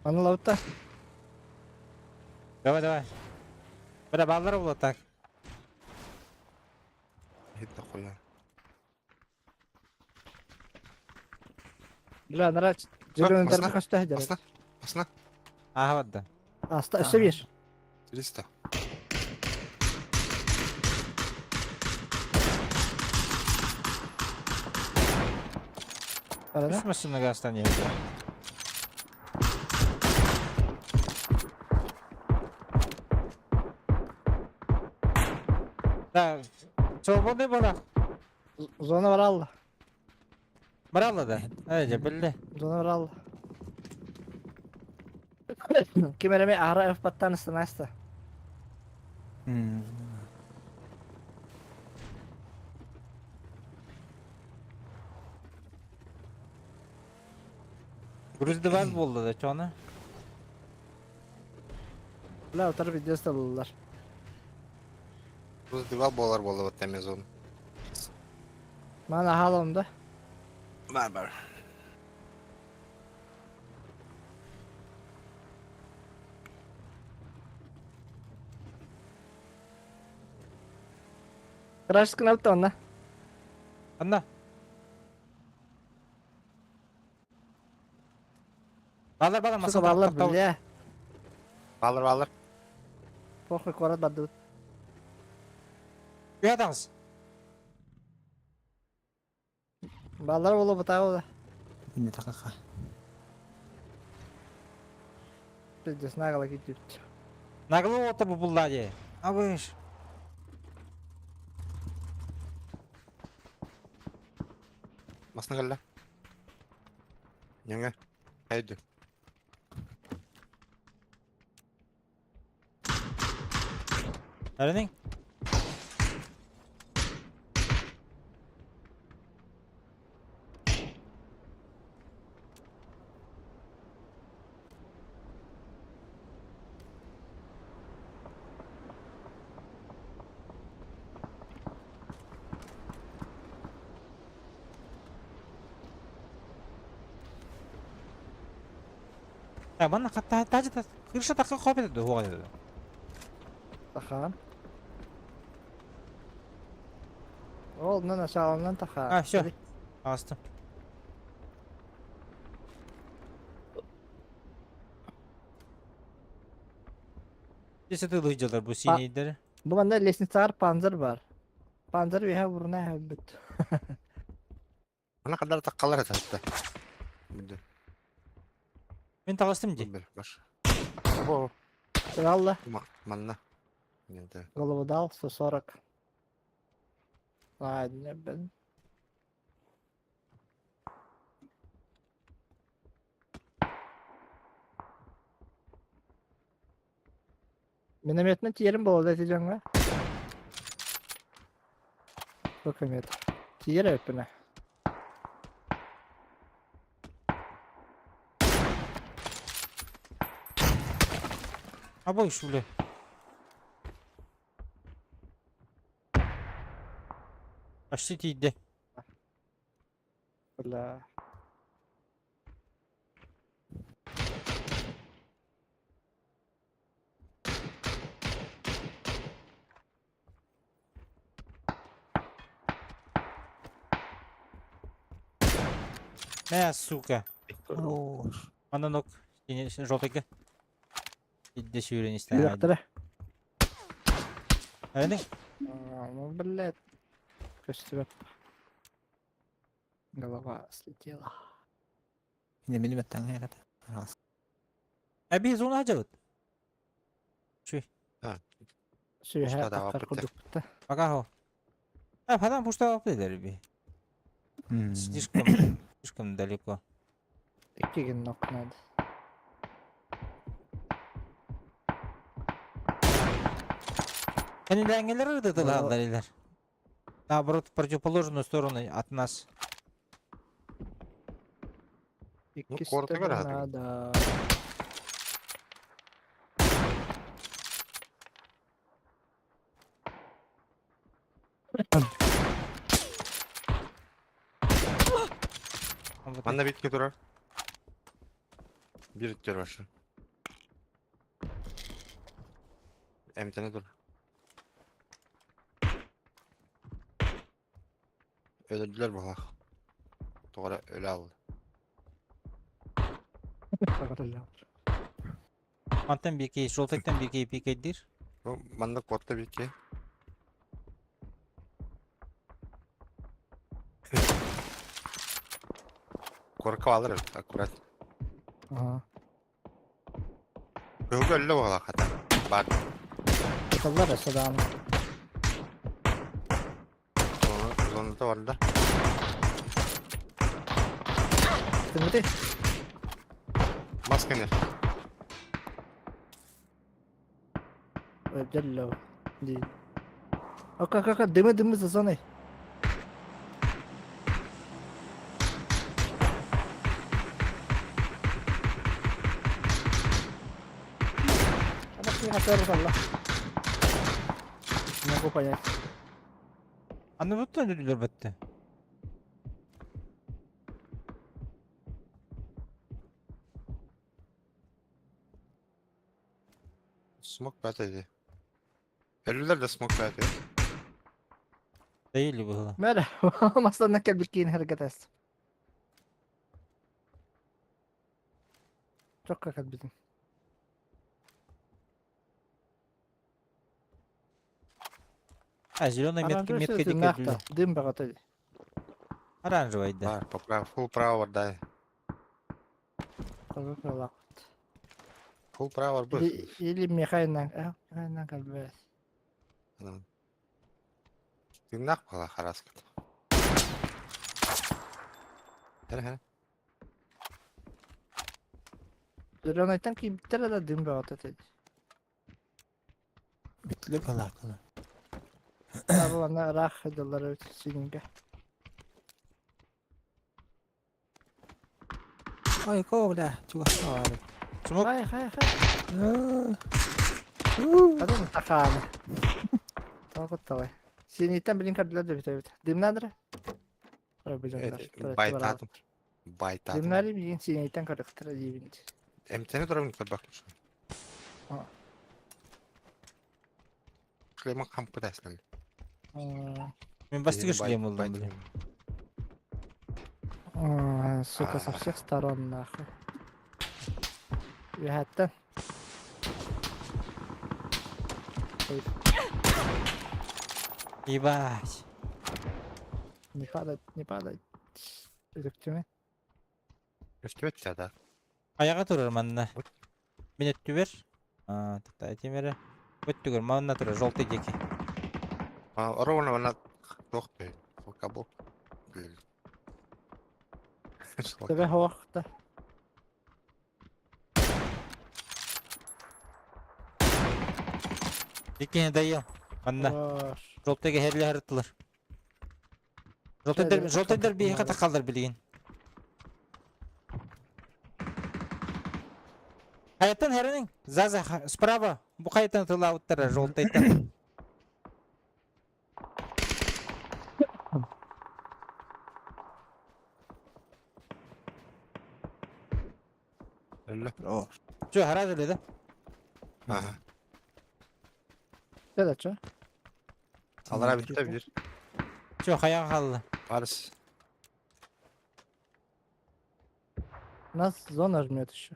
Манна лаута. Давай, давай. Бра баллар була так. Иһит да хуя. Бля, нара жүргөн Басна, көстө дьэ. Басна, басна. Ага вот да. Аста өссө бир. 300. Барана. Үс машина газтан ехали. Да, свободный была. Зона баралла. Брала да. Эйде, билли. Зона баралла. Ким эреме ара F баттан ыстанаста. Груз 2 болды да, чоны. Бля, утар видео сталылар. Груз 2 болар болду вот Amazon. Мана халымда. Бар бар. Крашкын алып онна. Анна. Балар балар Сука баллар бля. Балыр балыр. Похуй корат барды. Уятаңыз. Баллар болу бутаа да. Инде такака. Пиздец нагала кетип. Наглы отыр bu bullar Абыш. Басна кэллэ. Ньоҥэ. Хайды. Әрінің? Манна тажы крыша таққа қауіп етеді, оға деді. Тахан. Ол нан aşağıdan таха. А, всё. Астым. Десе тылы бу синейдер. Бу манда лестницалар панзер бар. Панзер биһа бурна бүт. Ана кадар таккалар этатта. Бүдү. Мен тағыстым ди. Бир баш. Бо Алла манна. Нете. голову дал 140. Ладно, блин. Минометный тиерим было, да, тижеңге? Сколько метров? Тиер өпіне. Абой шуле. Почти тиді. Бля. Мә, сука. Хорош. Мананок. Желтыйга. Иди сүйрен истен. Лектірі. Әрінің? Ну, блядь. Көстүбөп. Голова слетела. Инде миниметтен гайрат. Раз. Әби зона жабыт. Сүйһә Пушта да таққар баппыт. курдукпут. Пока хо. А, потом пушта бапты би. Слишком, слишком далеко. Иккиген нок надо. Кенелер Ну. Наоборот, в противоположную сторону от нас. Икки коротко сторона, говоря, да. Он вот Манна битке турар. Бир иттер башы. Эмтене тур. Өлөрдүлэр быһалаах. Тоҕо эрэ өлө аалла. Мантан биэки, желтыйтан биэки пикэйдиир. Бу манна куотта биэки. Куоракка бааллар эбит, аккурат. Ага. Кыһылга өллө буолла хата. Баар. Тыллар өссө даҕаны. Зоната барда. Тымыты. Маска не. Өллө. Дии. Ока, ока, дымы, дымы за зоной. Не могу понять. Аны буттан өлүлөр бэтте. Смок бәтәйди. Өлүлэр да смок бәтәй. Değil быһыла. Мэр, мастанна кэлбит киин хэргэтээс. Чокка кэлбитим. А, зеленая метка, метка дике Дым баҕата. Оранжевый, да. Бар, поправ, фул право дай. Фул право был. Или Михайна, Михайна кэлбэс. Тыыннаах буола хараскыт. Хэ хэ. Зеленайтан киирбиттэрэ да дым бөҕөтө этэ. Бүттүлэр балааккалар. Аны ыраах дьыллар эбит синигэ. Ой, коо бля, чугас аары. Смок. Хай, хай, хай. Хадын такааны. Тоҕо давай. Синиттэн билин көрдүлэр да эбит эбит. Дымнадыр? Байтаатым. Байтаатым. Дымнары билин синиттэн көрүктэр диибин. Эмтэни турабын көрбөкпүн. Шлемин хампыт эслен. Мен бастыгы шлем ыллым, блин. Сука, со всех сторон нахуй. Үһәттен. Ебать. Не падать, не падать. Үтүктүмэ. Өстүбэт да. Аяга турар манна. Мен өттүбер. А, тукта этимере. Өттүгөр манна турар, желтый диэки. А, ровно вона туох бе. Кабо. Төбө хоохта. Иккини дайыл. Манна. Желтыйга херле харыттылар. Желтыйдар, желтыйдар биһиэхэ тахаллар билигин. Хайаттан херенин. Заза справа. Бу хайаттан тылаабыттара желтыйтан. Өллө. Чё, харазы да? Ага. Да, чё? Алара битте бир. Чё, хаяга халла. Барыс. Нас зона жмет еще.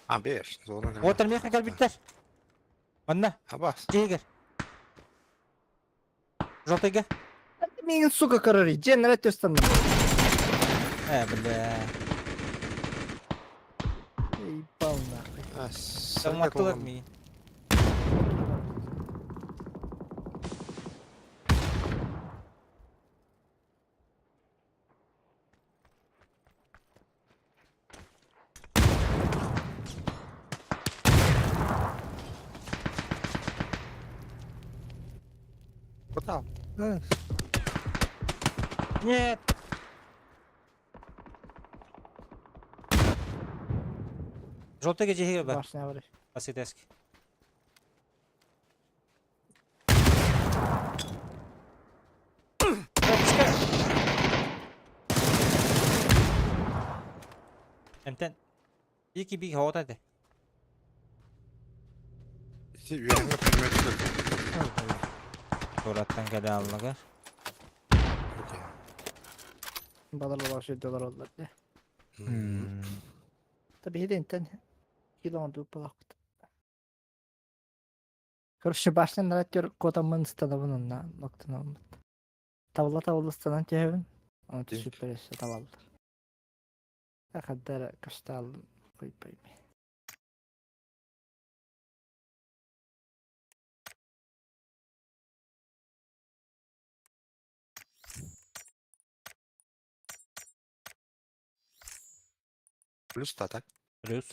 А, беш. Зона. Отыр меха калбиттер. Манна, Абас. жегер. Желтыйга. Миигин, сука, көрөр. Дьен эрэ төстөн. Бля. Ебал нахуй. Салматтылар ми. Куда? Нет. Желтыйга жегер бар. Башня бар. Аситески. Эмтэн. Ики биг хоҕото этэ. Ити үөрэҥҥэ пулемет өлөрдө. Тураттан кэлэ аллага. Балар балар сүрдэ олороллор дии. Та биһиги интэн кило оҥордубут буолаахпыт. Короче, башня нараттер куотаммын ыстанабын онно ноктанаммыт. Табылла табылла ыстанан түһэбин. Оны түсүппэр өссө табаллар. Хаддар кастаал куйпайми. Плюс та так? Плюс.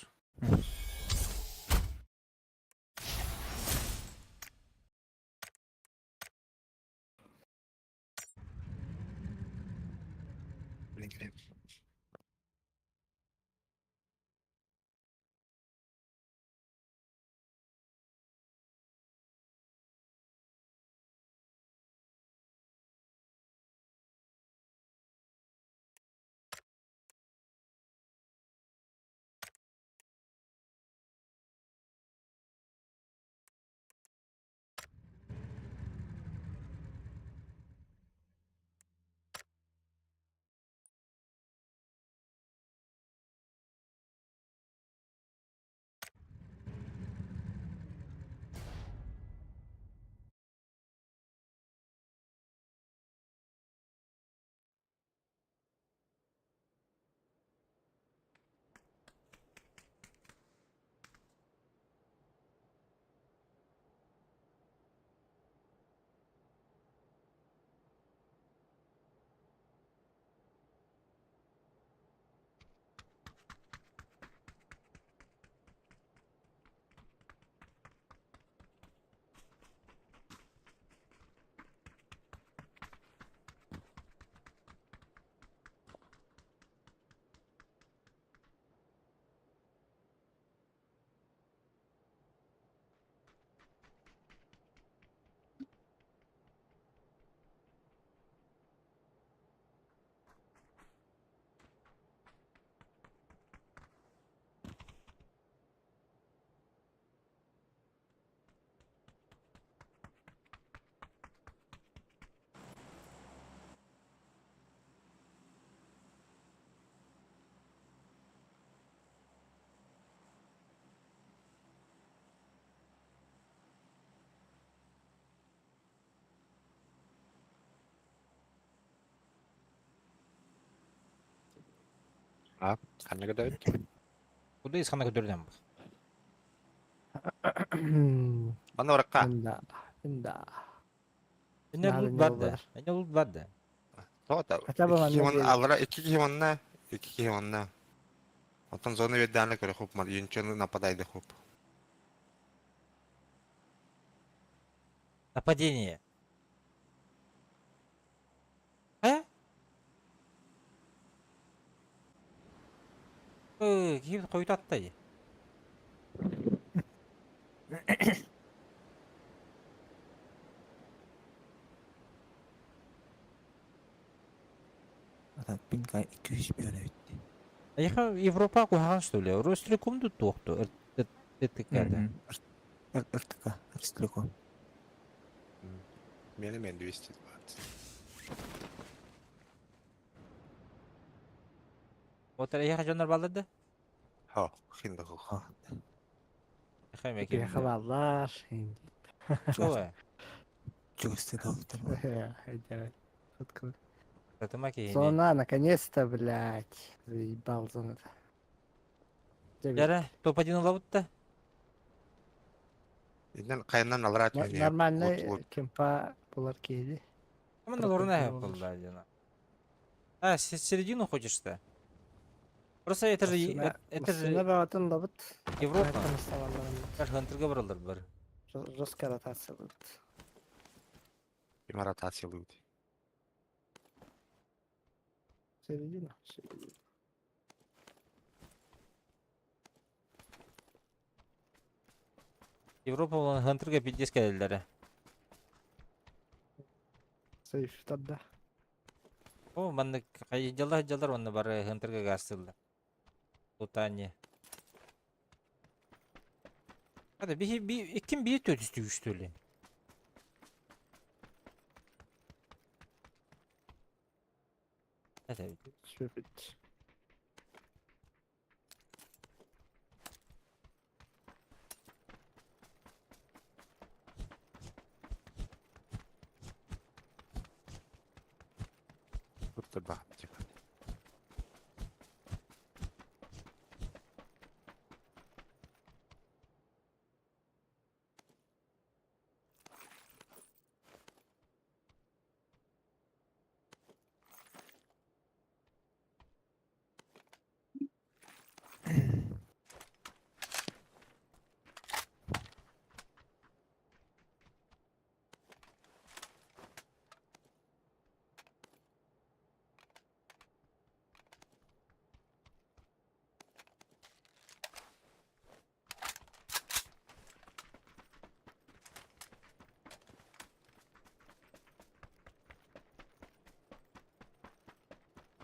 Блин, кэлэн. Ханна көтөбүт? Куда из ханна көтөрдөн бу? Манна баракка. Да, да. Эне Надо лут не бар да. болар. Эне лут бар да. Тоҕо Хотя бы икки киһи манна манна биир. аллара икки киһи манна, икки киһи манна. Оттон зона биэрдэҕинэ көрө хуп мар юнчаны нападайды хуп. Нападение. Э? Э, киһи хойутаттай. Ата пинка 200 миллион эбит. Эйиэхэ Европа куһаҕан что ли? Ростелеком да туохту РТК-да. РТК, Ростелеком. Миэнэ мен 220. Вот эйиэхэ дьоннор бааллар да? Хо, хин да хо. Эйиэхэ эмиэ Киһи ким хабаллар. Чуга. Чугасты доктор. Татыма киһини. Зона, наконец-то, блядь. Заебал зона. Яра, топ-1 ылабыт да? Иннен хайаннан аллара түһүнүө. Нормальный кемпа булар киһи. Команда лорна Топ-1 была дела. А, середину хочешь-то? Просто это же, это же Машина баҕатын лабыт. Европа. Хантерга баралар бар. Жесткая ротация будет. Ким ротациялыыбыт. Середина. Середина. Европа буолан Хантерга пиздец кэлэллэрэ. Сейф тогда. О, маннык хайдьаллар дьаллар уонна бары Хантерга гаастыыллар. Лутание. Hadi bir, bir, kim bir төрүстүү үстүлү. Hadi. Сүпүт. Тут баҕа.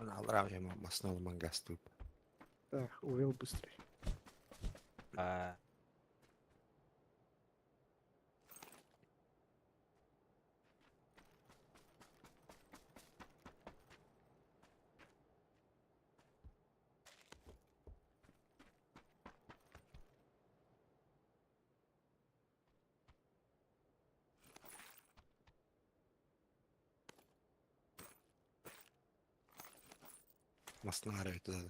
Алра масна мангаступ. Так, увел быстрее. А, Масна арай туда.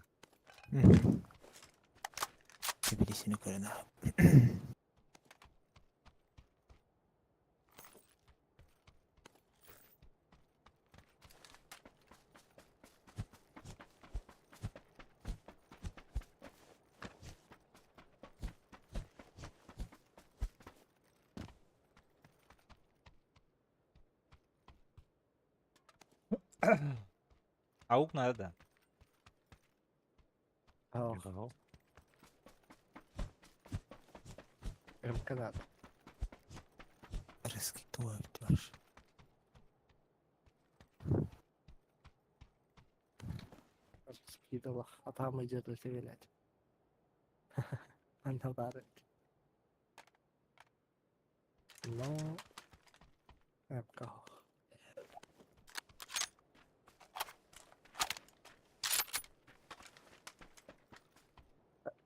Birisini көрөн аа. Аук надо, да. Ох, МК надо. Рыски туа бар. Скидывал. А там идет усилять. Она барит. Но... МК.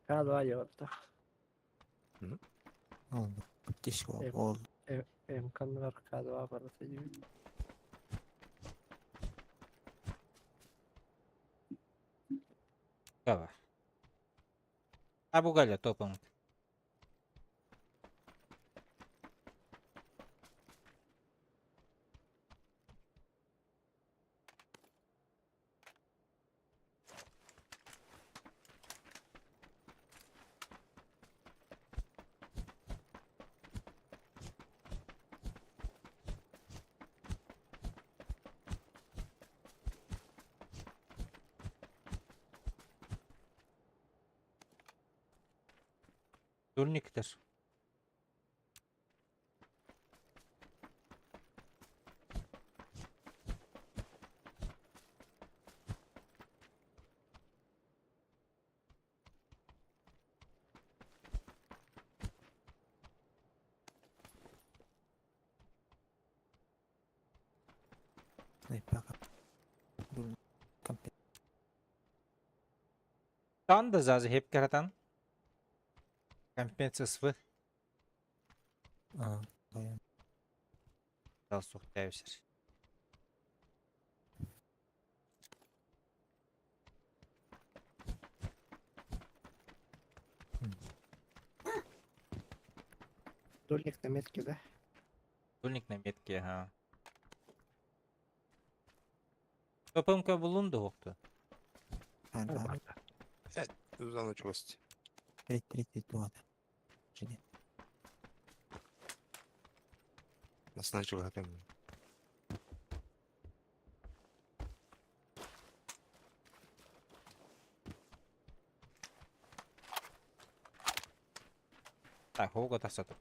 К2 ёпта. Oldu. Diş Evet. oldu. МК-ны бар К2 бар. Кава. А бугаля топом. Турниктер. Снайпака. Бул компе. Тан да зазы хеп каратан. Компенсация СВ. Аа. Баян. Дал суқтайбысыр. Дольник на метке, да? Дульник на метке, ага. ППМК булунду хоқту. Бар бар. Узан чугасти. Треть треть туада. Жиде. Масна чугатем. Так, хоға тасатып.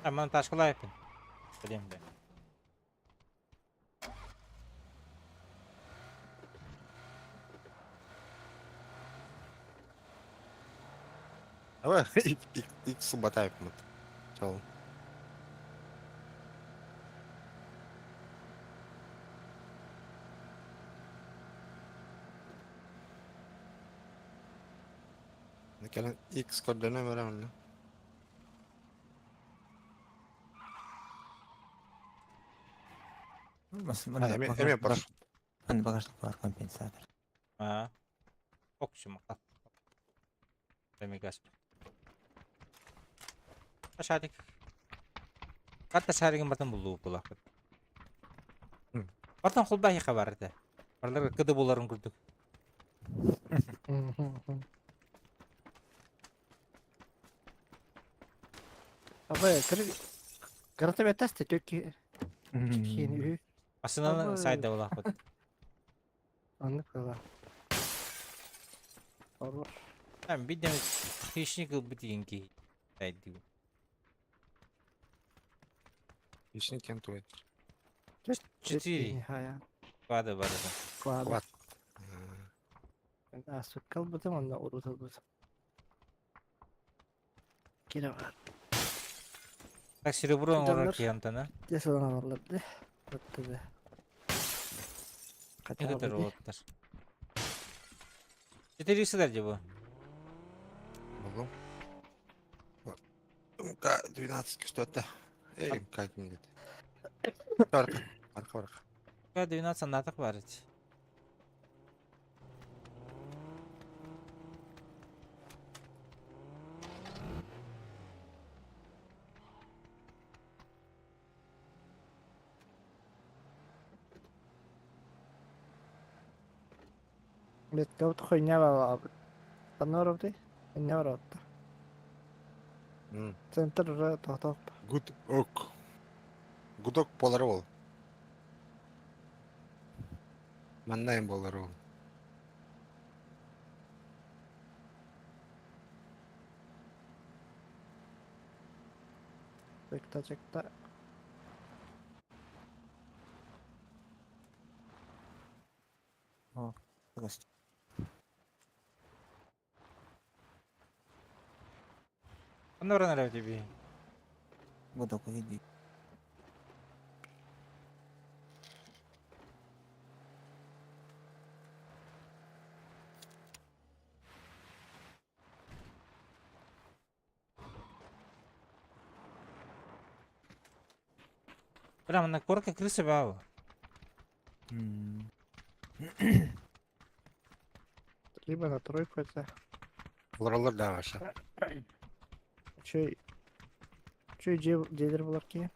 Аман ташкалайпын. Билем бе. Давай, икс батайпмыт. Чол. Кэлэн X көрдөнө барамын. Эме бар. Аны багажник бар компенсатор. А. Оксим. Демигас. Шарик. Хатта шаригин бартан булуу булакыт. Бартан холбахи хабар этэ. Барлар кыды буларын курдук. Абы, кырата бэтас төкки киин үһү. Асынан сайда булакыт. Аннык кыла. Ору. Там бидем хищник ылбыт ки. Сайды. Хищник кем тует. 4. Квада барыта. Квада. Квад. А суккал бутым онна урутал бутым. Кире бар. Так серебро Адамдар- оңорор киянтана. Десалан аларларды. Баттыды. Кача Некотор олоттар. 4 сыдар дебо. Булдум. МК-12 что-то. Эй, МК не Барка. Барка, барка. К-12 натык бар ит. Метка хуйня бала. Паноровды. Хуйня бар отта. Центр уже тоқтоқ. Good ok. Гудок болар ол. Маннайын болар ол. Чекта, чекта. Онно баран эрэ тебе. Гудок види. Бля, мына корка крыса баба. Либо на тройку это. Олар да ваша. Чөй. Чөй жедер болар ки.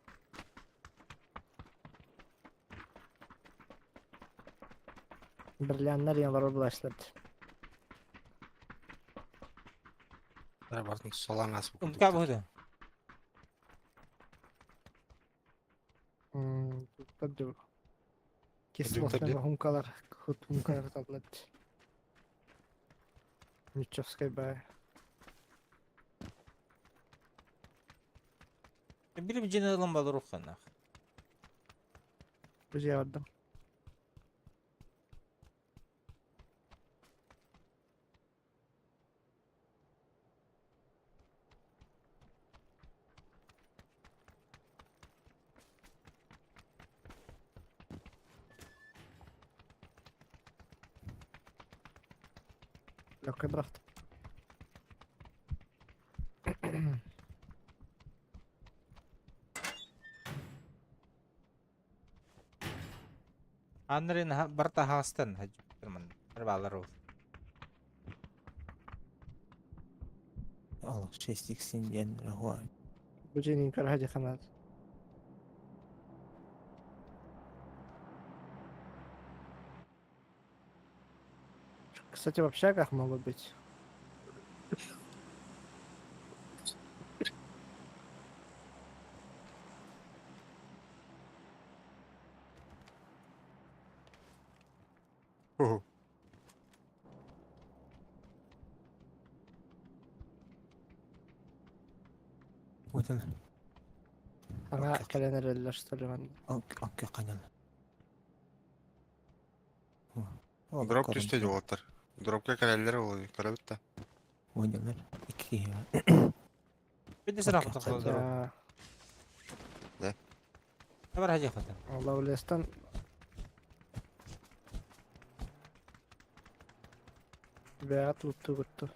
Бірляннар ялар булашларды. Бартын солан асып. МК буду. Туттар Кислотный хумкалар, хумкалар таблет. Ничевская бай. Били бжена ламбалар уханах. Бу бардым. Легкий брафт. Анрин барта хастан хаджман. Арбалар ол. Ал 6x диэн хуа. Бу женин карахади ханат. Кстати, в общагах могут быть. Вот он. Саҥа кэлэн эрэллэр что ли манна. Окко канал. Дроп түстэ уолаттар. Дропка кэлэллэр ол көрөбүт да. Ойналар. Икки киһи бар. Бите сыра хотон дроп. Хотя Бар хажы хотон. Лавлестан Бэҕэ тутту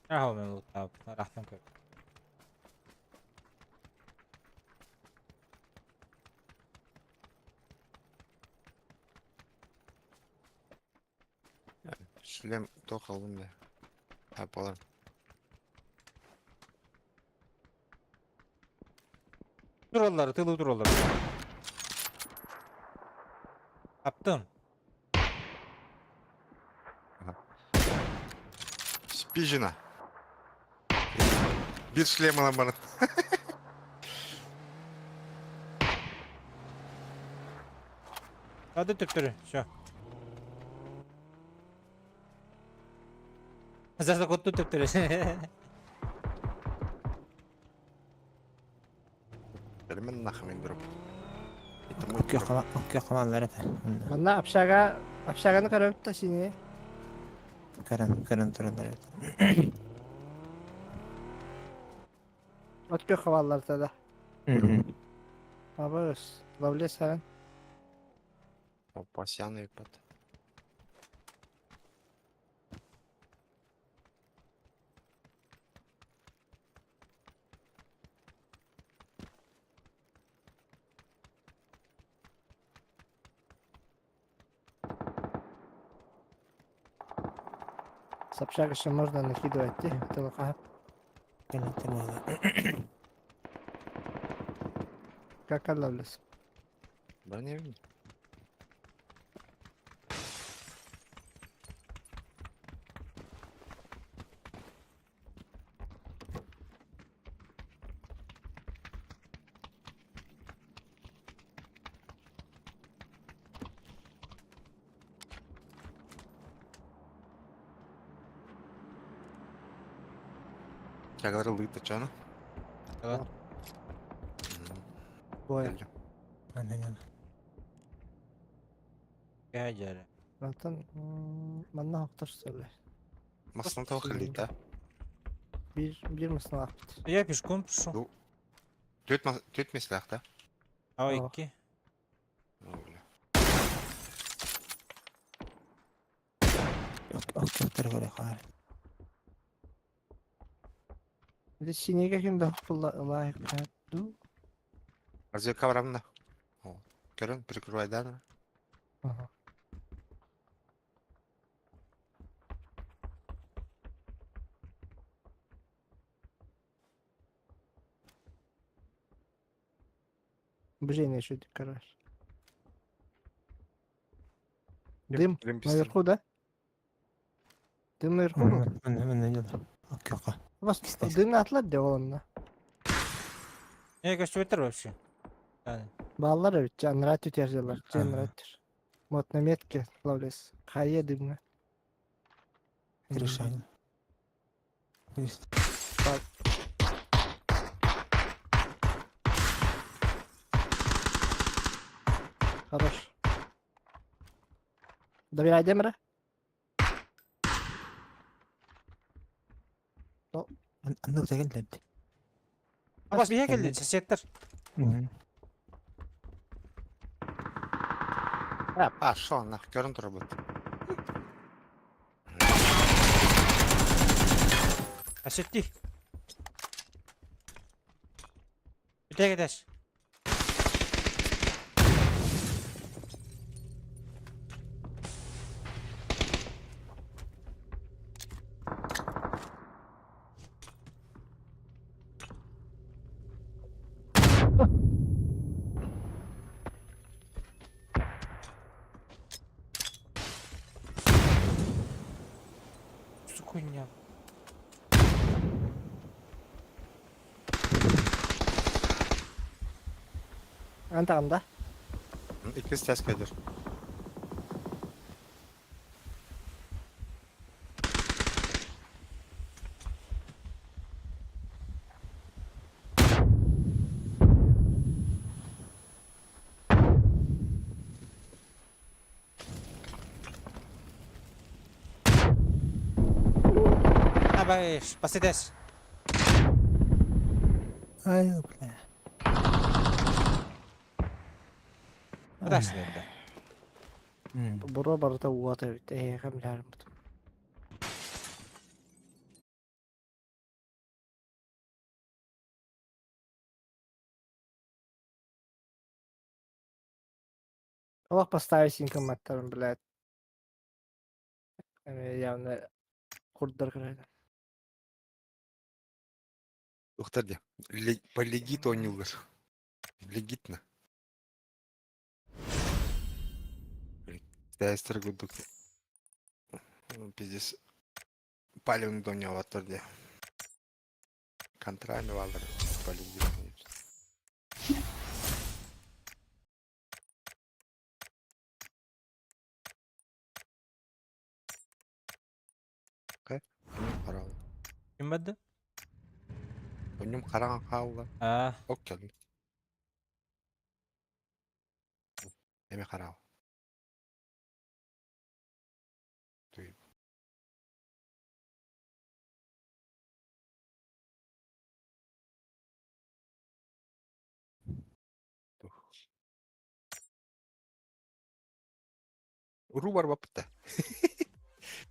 Аха мен лутап. Рахтан көр. Шлем туох ыллым да. Апалар. Тураллар, тылы тураллар. Аптым. Спижина. Бир шлем ылан баран. Hadi төптөрү, все. Заса котту төптөрү. Кэлимэн нахамин дроп. Это мой Окко дроп. окко командалар это. Манна общага общаганы көрөбүт да сини. Көрөн көрөн тураллар это. От көх хаваллар да. Абырыс. Лавлес саран. Опа, сяны ипат. С общага еще можно накидывать. Ти, тылыка. Кэлэн буола. Как лавлес. Да не видно. Я говорил, лыта, чё она? Да. Бой. Анан. Кәҗәре. Мантан манна хоктор сөйле. Маслан того халита. Bir bir mısın апт. Я пешком пишу. Төрт меслах, да? А О. икки. О, бля. Окко көрө хаар. Синеге ким да лайк ду. Разведка барамна. О, көрөн, прикрывай, да? Ага. Бжение чуть, короче. Дым Дым пистолет. наверху, да? Дым наверху был? Мына мына дел. Окко. Вас Кстати. дым атлар де онна. Не көстүбөттөр вообще. Yani. Баллар evet, жанрат түтерделер, Ага. жанрат. Вот на метке ловлес. Хайе дымна. Решаем. Хорош. Доверяй Демера. Анны деген лепти. Абас бие келди, соседтер. А, пошел нах, көрөн турабыт. Соседти. Бите кетеш. Что хуйня? Антағында. Икки стяс кайдыр. Абайш, посидеш. Ай, бля. Куда сиден? Буруо барыта уот эбит, эһиэхэ билээрим бут. Олох поставить синкоматтарын, блядь. Эмиэ явно курдар көрөйдө. Ухтар дии. По легит оонньууллар. Легитно. Тестер курдук. Пиздец. Палевный оонньообаттар дии. Контрольный бааллар по легит. Онньум хараалла. Ким барды? Онньум хараҥа хаалла. А, Ок кэллим. Эми хараал. Туй. Уруу барбаппыт да.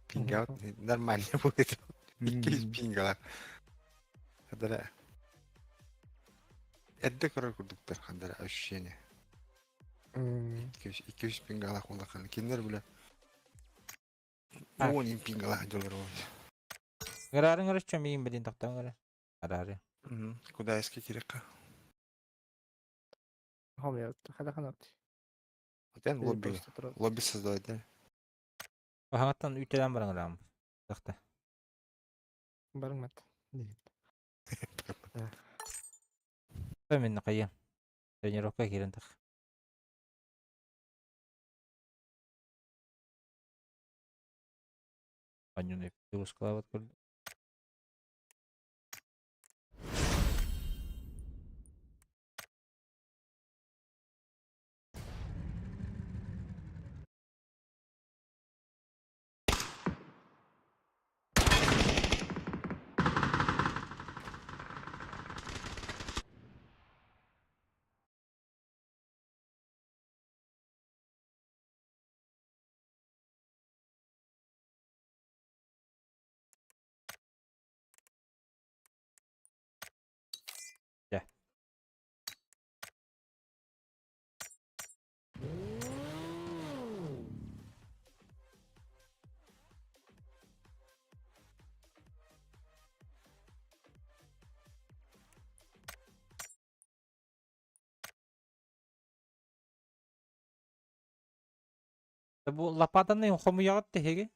Пинга нормально будет. Иккис пингалар. Хадара. Эрдэ көрөр курдуктар хандара ощущение. Икки пингалах улахан. Кинилэр бile Так. Уон пингалах дьоллор буолар. Гырарын ырычча миин билин тохтон гыра. Арары. Куда эски кирекка? Хомуйабыт, хата. Отен лобби. Лобби создавать, да? Хаҥаттан үтэлэн баран гырам. Тахта. Барымат. Мен кайын. Тренировка кирен тах. Анюны перускалават көрдү. Бу лопатаны хомуяҕыт тэһиги?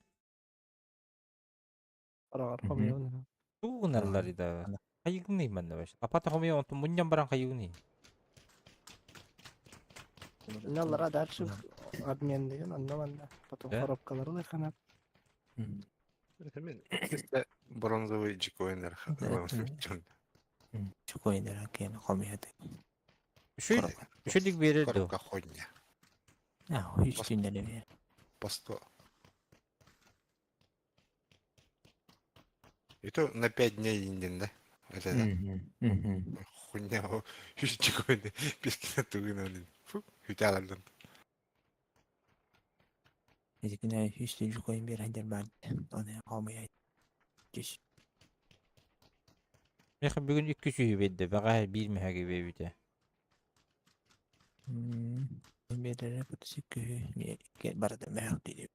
Араҕар хомуйабын. Тугунарлар ида. Хайыгны манна баш. Лопата хомуя онтун мунньан баран хайыгны. Наллара дальше обмен деген онно манна. Потом Да? коробкалары лайханат. Мен бронзовый джикоинер. Чукойнер кен хомуйаты. Үшүй үшүдик берер ду. Коробка ходня. А, үстүннәре бер. По 100. И то на 5 дней индин, да? Это да. Хуйня, үс джикоины бискина тугина. Фу, хүталардан. Эзикине үстүн чукойн бер хәдер бар. Аны хомуя. Түс. Меха бүгүн икки сүйү бедде. Бага бир мехаги бебите. Берere бутсы кө ке барда мәх диде.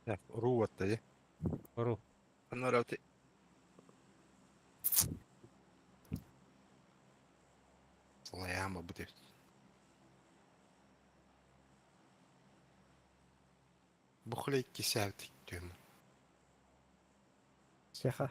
Так, руотта, да? Ору. Аноралты. Лаяма будет. Бухлей кисәвтик түм. Сеха.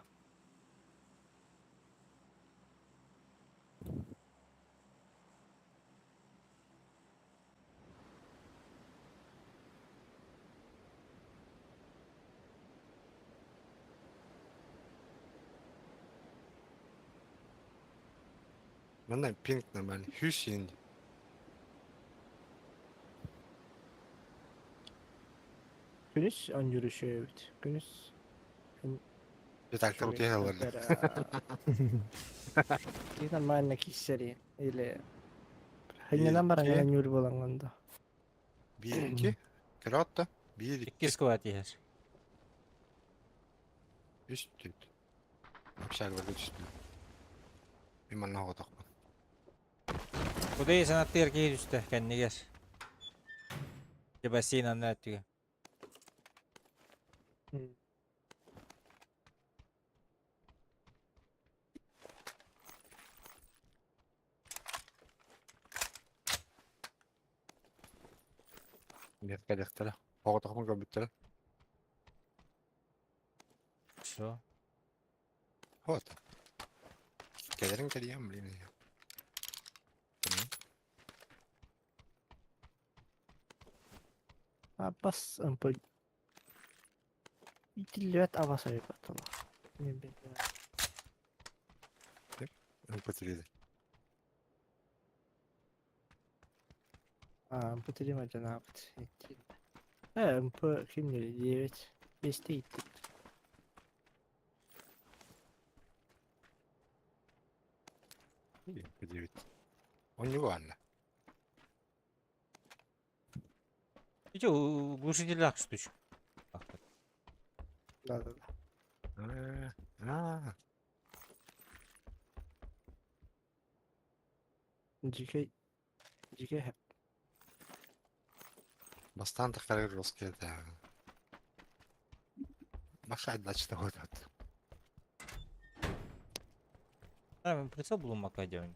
Манна пинг нормальный. Хүйс енді. Күнүс оонньуур үчүгэй эбит. Күнүс Детальтар үчүгэй утуйа аларды. Киһи нормально кииссэри или хынньанан баран Икки. оонньуур буолаҥҥын да. Биир икки. Кыра отто. Биир икки. Икки сквад иһэр. Үс төрт. Общагларга түстүм. Мин манна оҕотохпун. Кудай санаттыгар киһи түстэ кэннигэр. Дьэ бассейн анна өттүгэр. Нет, кэлиэхтэрэ. Оҕотохпун көрбүттэрэ. Что? Вот. Кэлэрин кэлиэм, блин. Абас ымпы итиллибэт абас ойбатыла. Мен билбэт. Ымпы А, МП три одинаково. МП ким 9. 5 иттик. Ымпы 9. Он не ванна. Ити глушителях штучка. Да, да, да. А, Дьикэй. Дьикэй хэп. Бастаан тахтарыгар русский это. Баша одначно вот. А, прицел был макадем.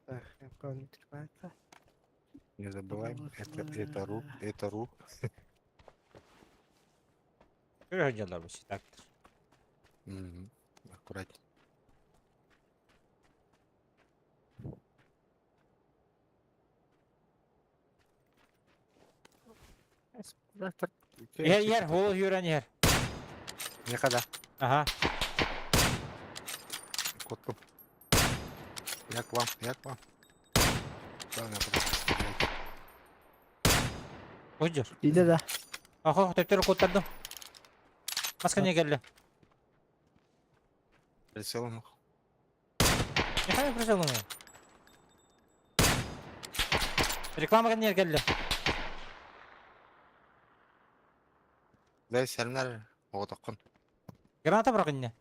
Так, я помню, требайка. Не забываем, это ру, это ру. Көрө бу так. Аккуратнее. Иһэр иһэр, уол юран иһэр. Никогда. Ага. Коту. Я к вам, я к вам. Главное, просто стрелять. Ходишь. Иде да. Ахо, төптөр куттардым. Маска не келли. Прицелом их. Михаил прицел у Реклама не келли. Дай сәрнәр, оғытаққын. Граната бұрақ инне.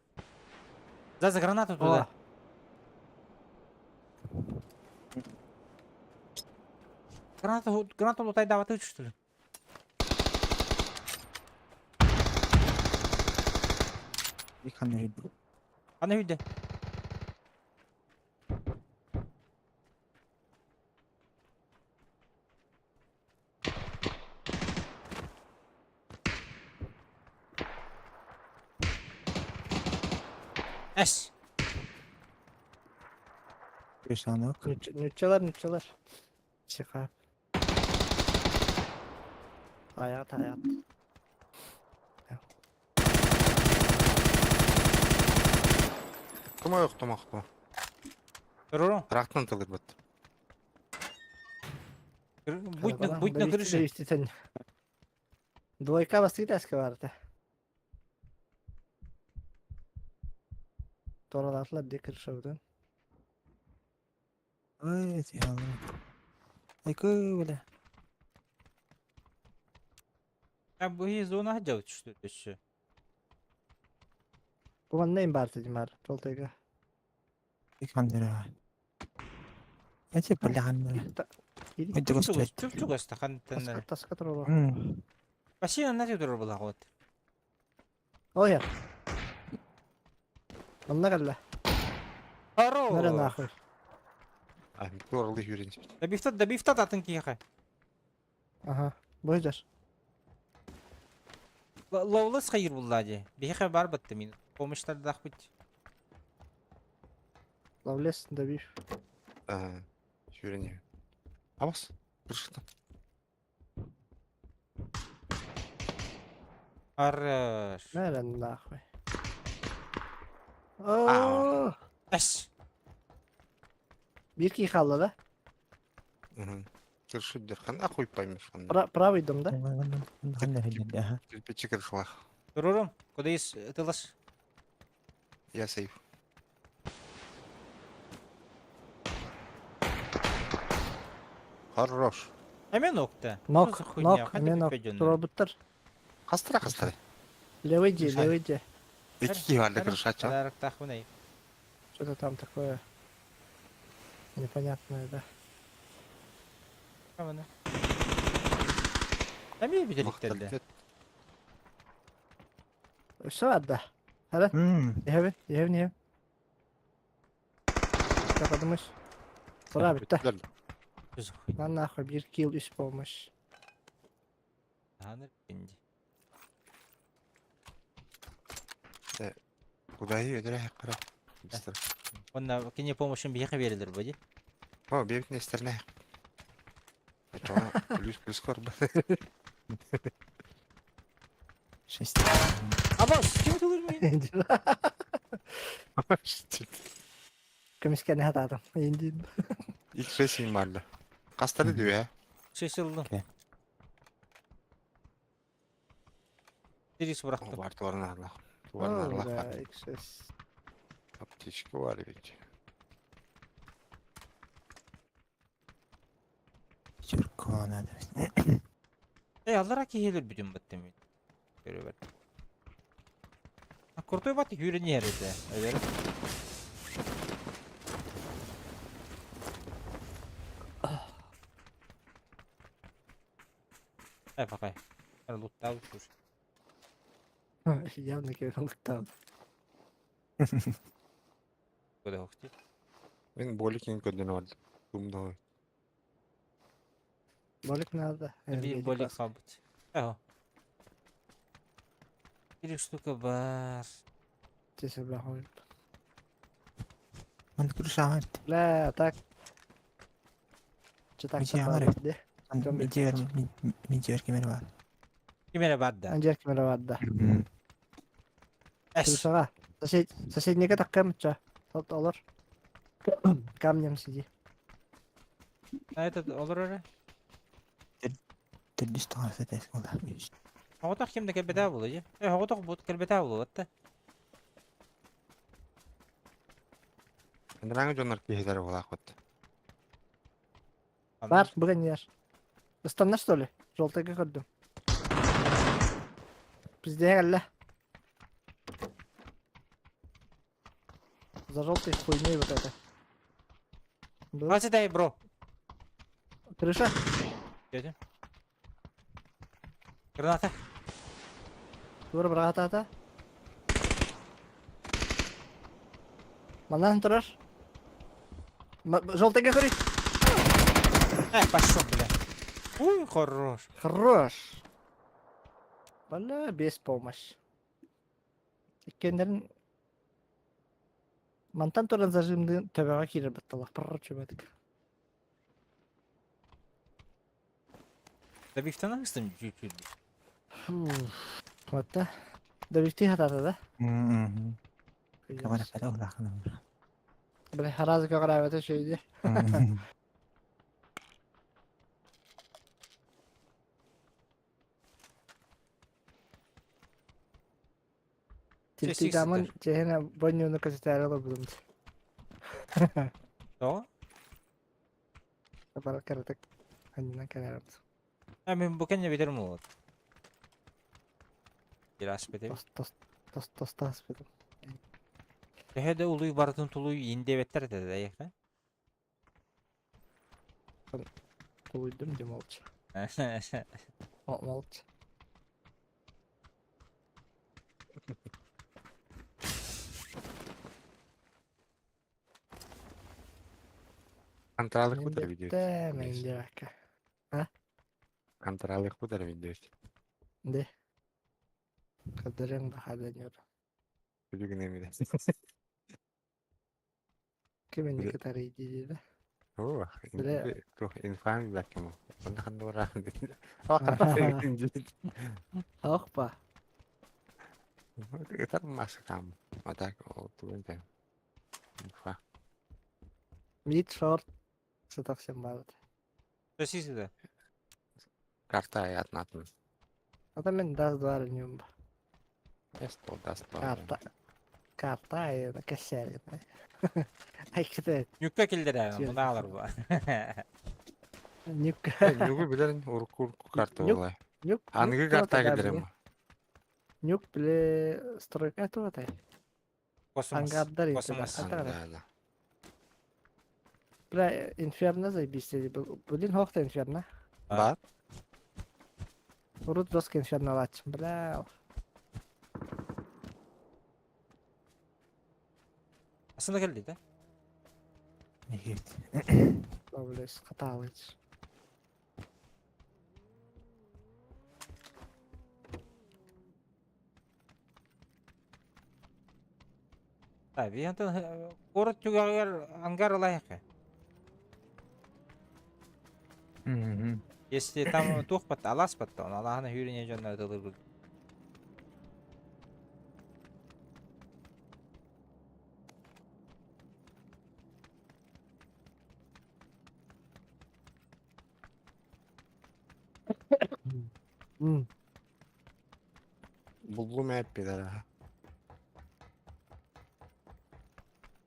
За за гранату туда. Гранату, гранату лутай даваты что ли? Ханна үйді. Ана үйде. Эс. Санок. Нючалар, нючалар. Чыка. Аят, аят. Тома yok, тома тома. Руру. Рақтан тылыр бат. Будь на крыше. Двойка бастыгы барды. Торалатлар де крыша Ой, тиялы. Айкы, бля. А bu зона делать что ли еще? Бу манна барды димар. Толтайга. Ханнера. Эти бля ханнера. Ой, Чугас, чугас, тахан тен. Таска туру. Бассейн на туру была вот. Ой. Манна калла. Хоро. Нара нахуй. А, турлы юрин. Добифтат, добифтат атын киха. Ага. Бойдар. Лоулас хайыр булла ди. Бихе бар батты мин. Помощьтар дах бит. Лавлес добив. А, юрин. Абас. Крышата. Хорош. Мэрэн нахуй. Оо, Эс. Биир киһи хаалла да? Крыша дерхан, а хуй поймешь. Правый дом, да? Кирпичи крышалах. Турурум, куда есть тылас? Я сейф. Хорош. Эмиэ нокта. Нок, нок, эмиэ нок. Туруорбуттар. Хастара хастара. Левый дьиэ, левый дьиэ. Икки киһи баар крышача. Подарок Что-то там такое непонятное, да. Эмиэ бүтэликтэрдэ. Өссө бар да. Хара. Иһэбин, иһэбин, иһэбин. Кападымыш. Тура бүттэ. Lan нахуй bir kill үс помощь. Куда өдөрө хаккара. Онна кини помощын биһиэхэ биэрэлэр бу дии. О, биэбитин эстерне. Чоҥо плюс плюс корба. Шесть. Абас, ким тулур мин? Көмүскэни хатаатым. Индин. Ilk resim vardı. Kastara diyor ya. Шешілді. Тирис бырахтым. Var duvarın Allah. Duvarın Allah var. XS. Аптечка var ведь. Чурко надо. Эй, аллара киһилер бүтүн баттым. Көрөбөр. Куртой бат хүрен ерде. Эбер. Эй, пакай. Луттал уж. Явно кевин Куда ухти? Мен боликин көдөн oldu. Кумда. Болик надо. Bir болик хабыт. Эго. Бир штука бар. Тесебе хойп. Ман крыша арт. Бля, так. Че так Мичи амары. Мидиер мидиер кемер бар. Кимере бар да. Анжер кемер бар да. Эс. Крышаға. Сосед, соседнеге таққамытша. Тот олар. Камнем сиди. А этот олар өрө. Төрдүс тоғасы тәс ола. Оғотох кимде келбете болу же. Э, оғотох бут келбете болу атта. Андраңы жонор киһилер буолаах бут. Бар, бүгін ер. Ыстанна что ли? Жолтайга көрдүм. Бізде әлі. За желтой хуйней вот это. Был. Хватит дай, бро. Крыша? Дядя. Граната. Тур брат ата. Манан тұрар. Желтыйга көрүй. Э, пошел, бля. Ой, хорош. Хорош. Бля, без помощь. Иккеннерин Мантан туран зажимды төбөҕө киирэр батталах пырр чөбөтүк. Да бифтана ыстым чуть-чуть. Отта. Да бифти хатата да. Кабара кара улахна. Бля, харазы көҕөрөөбөтө шөйдү. Тилти дамын чехена боннюну көсөтөөрө олорбутум. То? Бар каратык. Аннан кэлэрим. А мен бу кенне битер мулат. Бирас битер. Тос тос тос тос тас битим. Төһө да улуй бартын тулуй индебеттер да да яха. Тулуйдум де молча. Молча. Контролы куда ведет? Мен дебекке. Контролы куда ведет? Де. Кадырың бахадан йор. Бүгүн эмиде. Киминни кытары дейді. Оо, Бля. инфам билаккым. Онно ханна бараан. Опа. Ытар маскам. А так, тугун тем. Инфа. Мид шорт. Сатахсем баар. Сосисы да. Карта аятнатын. Ата мен дас двар ньюм. Эсто даст. Карта. Карта айына кэсээр. Айкыты. Нүккэ киллэрэ, Сиэр. мунаалар бу. Нюк. Нүгү билерин урукку карта Нюк. буолай. Нюк. Аныгы карта киллерем. Нюк биле стройка туатай. Космос. Ангардар Космос. Да, Бля, инферно заебись. Блин, хохта инферно. Бар. Урут доска инферно лач. Бля. Асына келди да? Нет. Блин, хаталыч. Да, биһантан город түгәгәр ангар лайык. Если там тух пат, алас пат, он Аллахны хүрүнө жоннор дылыр. Буллум эппидер.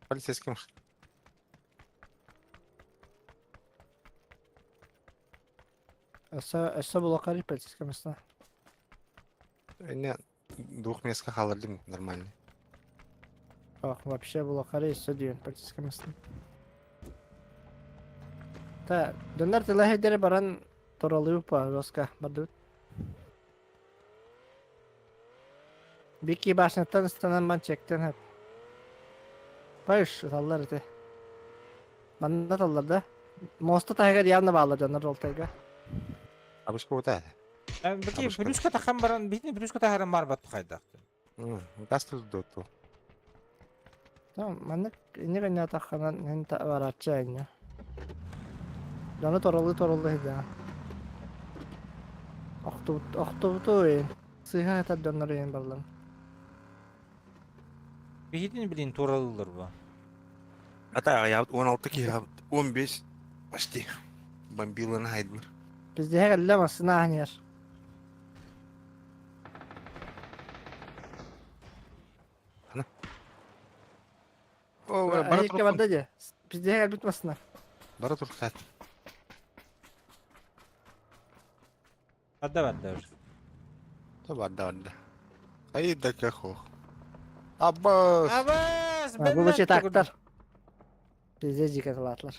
Полицейский машина. Өссө булакари полицейская места. Не, двух мест халалим нормально. Ох, вообще булакари өссө дүйен полицейская места. Та, донар тилахидери баран торалыы па жоска бардыбыт. Бики башняттан ыстанан бан чектен хап. Байыш таллар эте. Манна таллар да. Моста тайгар явно баалар донар ролтайга. Абышка вот Бики Абышка. плюска тахан баран, битни плюска тахаран бар бат хайда. Газ тут доту. Tamam, маннык инник анья тахханан һин та барааччы анья. Дьону тороллуу тороллуу сылдьаҕын. Охтубут охтубуту иин. Сыыһа сытар дьоннор иин баллан. Бихитин блин туралылар бу. Ата я 16 киһи 15 почти бомбиланы хайдылар. Биздиһэ кэллэ массыына ааһан иһэр. О, бара Эһиэккэ барда дии. Биздиһэ кэлбит массыына. Бара турсат. Адда барда уже. Да барда барда. Ай да кахох. Аббас. Абас, Бу бу тактар. Пиздец дьиэ кэлаатылар.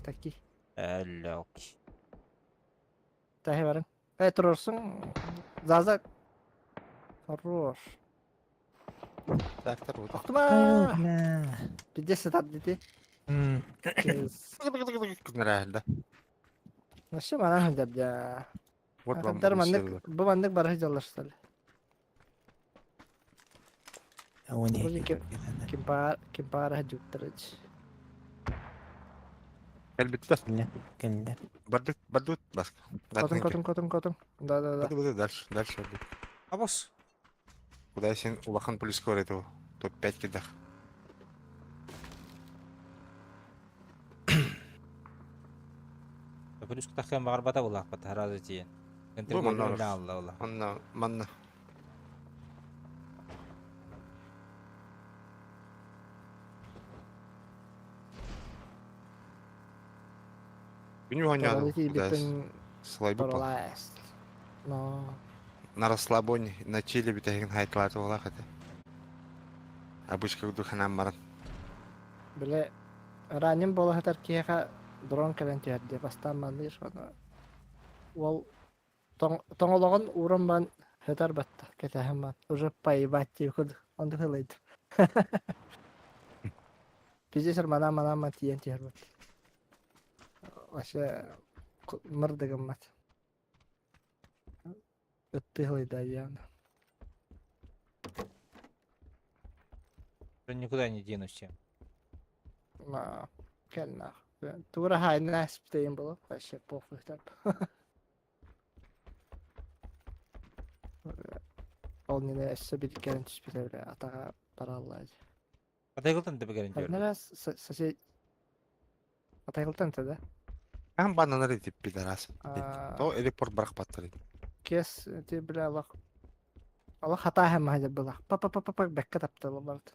Такие. Әлләк. Таһы барың. Э, турарсың. Заза. Хорош. Трактор вот. Охтума! Пиздец сытар дии. Нравится, да? Вообще манан сылдьар дьэ. Вот вам. Атыттар маннык, бу маннык бара сылдьаллар что ли? Вроде ким баар ким баара сылдьыбыттар Кэлбиттэр. Кэллэ. Бардык, бардык баска. Котун, котун, котун, котун. Да, да, да. Барды, дальше, дальше. Абас. Куда сен улахан плюс этого? Топ-5 кидах. Плюска тахан багар бата булак бата разы тиен. Бу манна. Алла алла. Манна, манна. Күнү Торолы оонньоодум. тиийбиттэн Слайбы пал. торолаас. Но. На расслабоне, на чили битеген хайталаты олақ это. Обычка духанам маран. Биле ранен бола сытар киһиэхэ дрон кэлэн түһэр дии бастаан манныыр ону уол тоҥолоҕун ууран баран сытар батта кэтэһэн баран уже поебать дии курдук оннук ылайдым. Пиздец манаан манаан тиийэн түһэр батта. Вообще мыр да гыммат. Ыттыы ылайда явно. Никуда не денусь. Ма кэл нах. Тугура хаайна ааспытайым буолуо, вообще похуй там. Ол нene өссө бир кэлэн түспүтэ бile атаҕа бараллаа дии. Атайгылтан да бигэрин Ханна көрдүм. эрэ сосед Атайгылтан этэ да? Аһан бананар ити пидорас. Аа, То репорт барахпаттар. Кес ти бile алах алах хатааһын маһа былах. Па па па па па бэккэ таптала барыт.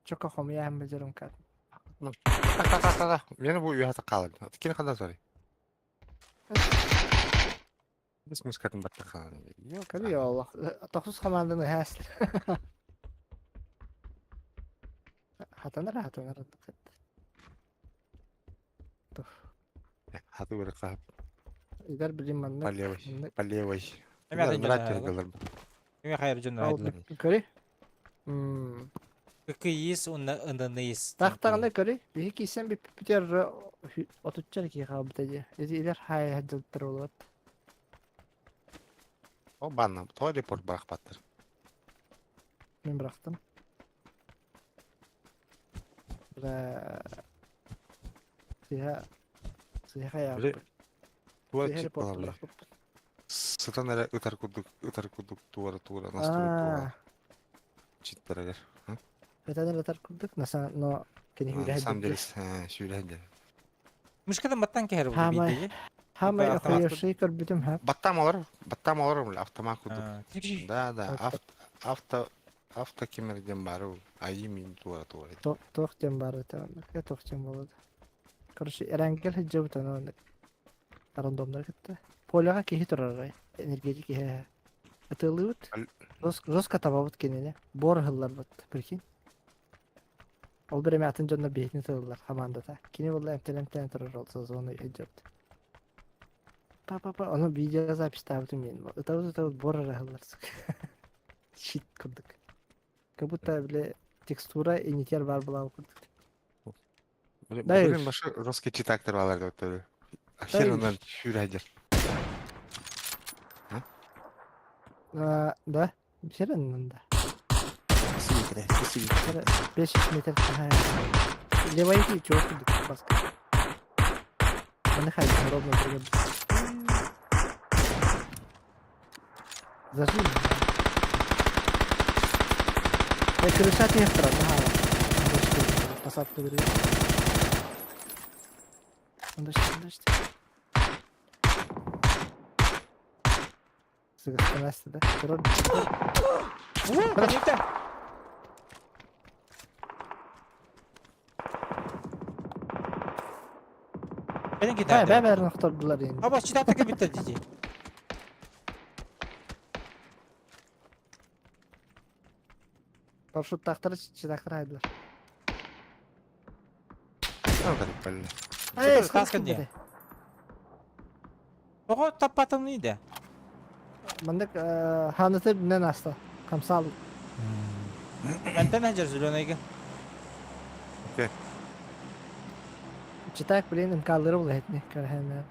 Чока хомуйааһын бэдэрим кат. Та та та та. Мені бу үйәті қалыр. Кини қандай сорри. Біз мускатын батта қалыр. Көрү Аллах. Тохсус команданы хәс. Хатанар хатанар. Хаты бір қап. Игар билим маннык. По левой. По левой. Эми атын Мират дьон дылар. Эми хайыр дьон айдылар. Көрү. Мм. ККИС уонна ННИС. Тахтаҕына көрү. Биһи кисэн бүппүтэр отуччар киһи хаалбыта дии. Ити илэр хай хадьылтар болуот. О банна. То репорт барахпаттар. Мин бырахтым. Бля. Сыһа. Сыһа Биле- яаппыт. Туа Сыһа чип репорт балар. бырахпыппыт. Сытан эрэ ытар курдук, ытар курдук туора туора настура туора Аа. читтарагар. Бэтэнэр ытар курдук, на но кини На хүлэһэ самом деле, дьүлэ. сүүрэн дьэ. Мышкадан баттан кэһэр бу Хаамай. биирдии. Хаамай автомат охуйашый көрбүтүм ха. Баттам олар, баттам олар, автомат курдук. Да, да, Авто. авто, авто, авто кемерден бары, айы мин туора туора. Туох диэн баар этэ оннук. Туох диэн буолуо. Короче, эрэнгэл сылдьыбыт аны оннук. Рандомнар кытта. Поляҕа киһи турар энергетик киһи. Ытыалыыбыт. Жестко табабыт кинини. Бор ыһылларбыт, прикинь. Ол бір эме атын дьоннор биһитин ытыллар хамаандата. Кини буолла эмтэнэн турар ол сезону сылдьыбыт. Па-па-па, ону видеозапись-таабытым мин. Ытабыт ытабыт бор эрэ ыһыллар. Щит курдук. Как будто, бile текстура инитер бар буолаабыт курдук. Да Бүгүн башы русский читактер балар деп өтөрү. Хер онан сүүрәдер. А, да, херен да. Сибитре, сибитре. 5 метр. Ага. Левая иди, чего ты баска. Отдыхай, ровно прыгай. Зажми. Я крыша техтра, ага. Посадку бери. Подожди, подожди. Сыгастанасты, да? Подожди. Бenen Бай, китаата. бай, бәрін охтордулар енді. Аба читаата кебиттер дии. Парашюттаахтар читаахтар хайдылар. Эй, таска дии. Тоҕо таппатымный да? Маннык ханыты бинен аста. Хамсал. Мантан хажар зеленайга. Читак, блин, мкаллары була этни. Көрһәнә.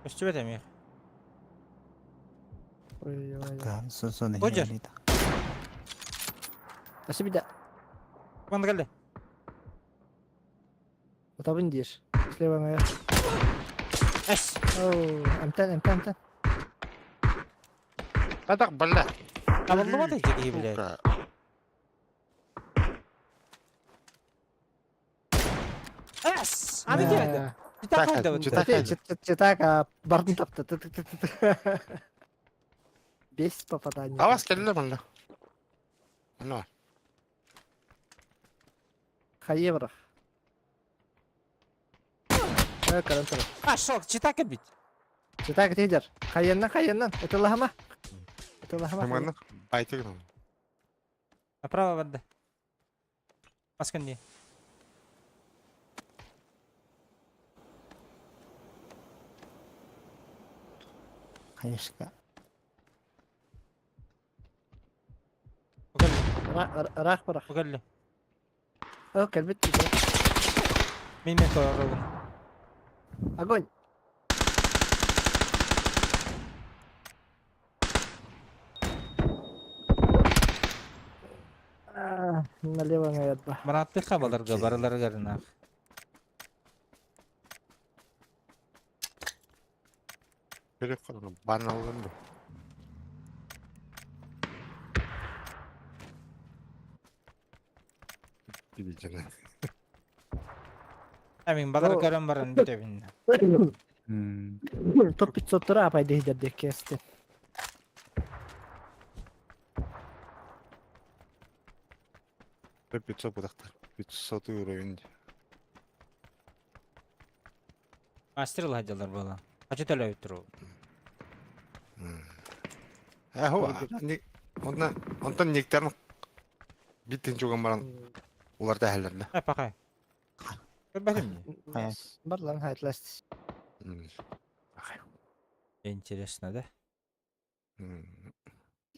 Өстүбэт эмиэх. Ой, ой. Да, сон Годжер. Асы биде. Манна кэллэ. Отабын диир. Слева наверх. Эс. Оу, эмтен, эмтен, эмтен. Атак балла. Табыллыбат эти киһи блядь. Эс! Аны киһи. Читак хайда Читак. Читак, бардын тапты. Без попадания. Авас келле манна. Манна. Хаеврах. Э, карантин. А, шок, читак бит. Читак лидер. Хаеннан, хаеннан. Это лахама. Это лахама. Манна байтык. Направо барда. Маскан дии. Хаешка. Рах барах. Покалли. О, кэлбит. Мин мен тооробун. Огонь. Налево наверх. Бараттыха баларга бараларга рынах. Көрүөх бан аллым бу. Билдьэнэ. Амин балар көрөн баран бүтэбин. Топ 500 апай дейдер деп кести. Топ 500 будақтар. 500 уровень. Мастер ладялар была. Хочу төлөбүт туру. Э, хо, онна онтон никтерин биттин чуган баран улар тәһәлләрне. Э, пахай. Көрбәтим. Барлан хайтлас. Интересно, да?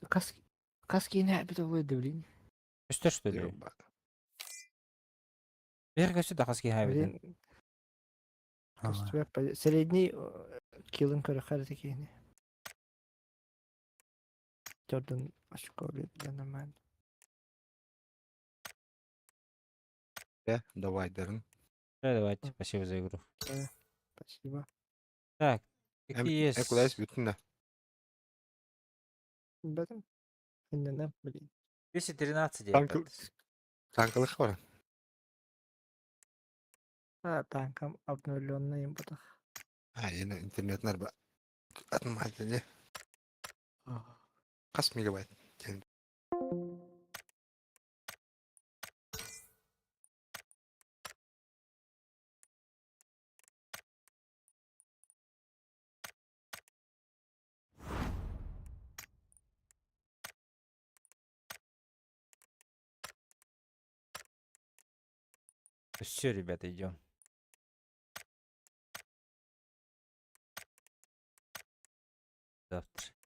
Кас кас кине бит олы блин. Өстөр что ли? Бер көсү да кас кине бит. Средний килын көрөхөр текени. Jordan очко да нормально. Да, давай, Дарын. Да, давайте, спасибо за игру. Спасибо. Так, какие есть? Куда есть да? Бэтим. Блин. 213 Танкылык бар. А, танком обновленный им потах. А, енді интернет нар атмайды не? Қас мегабайт. Все, ребята, идем. Завтра.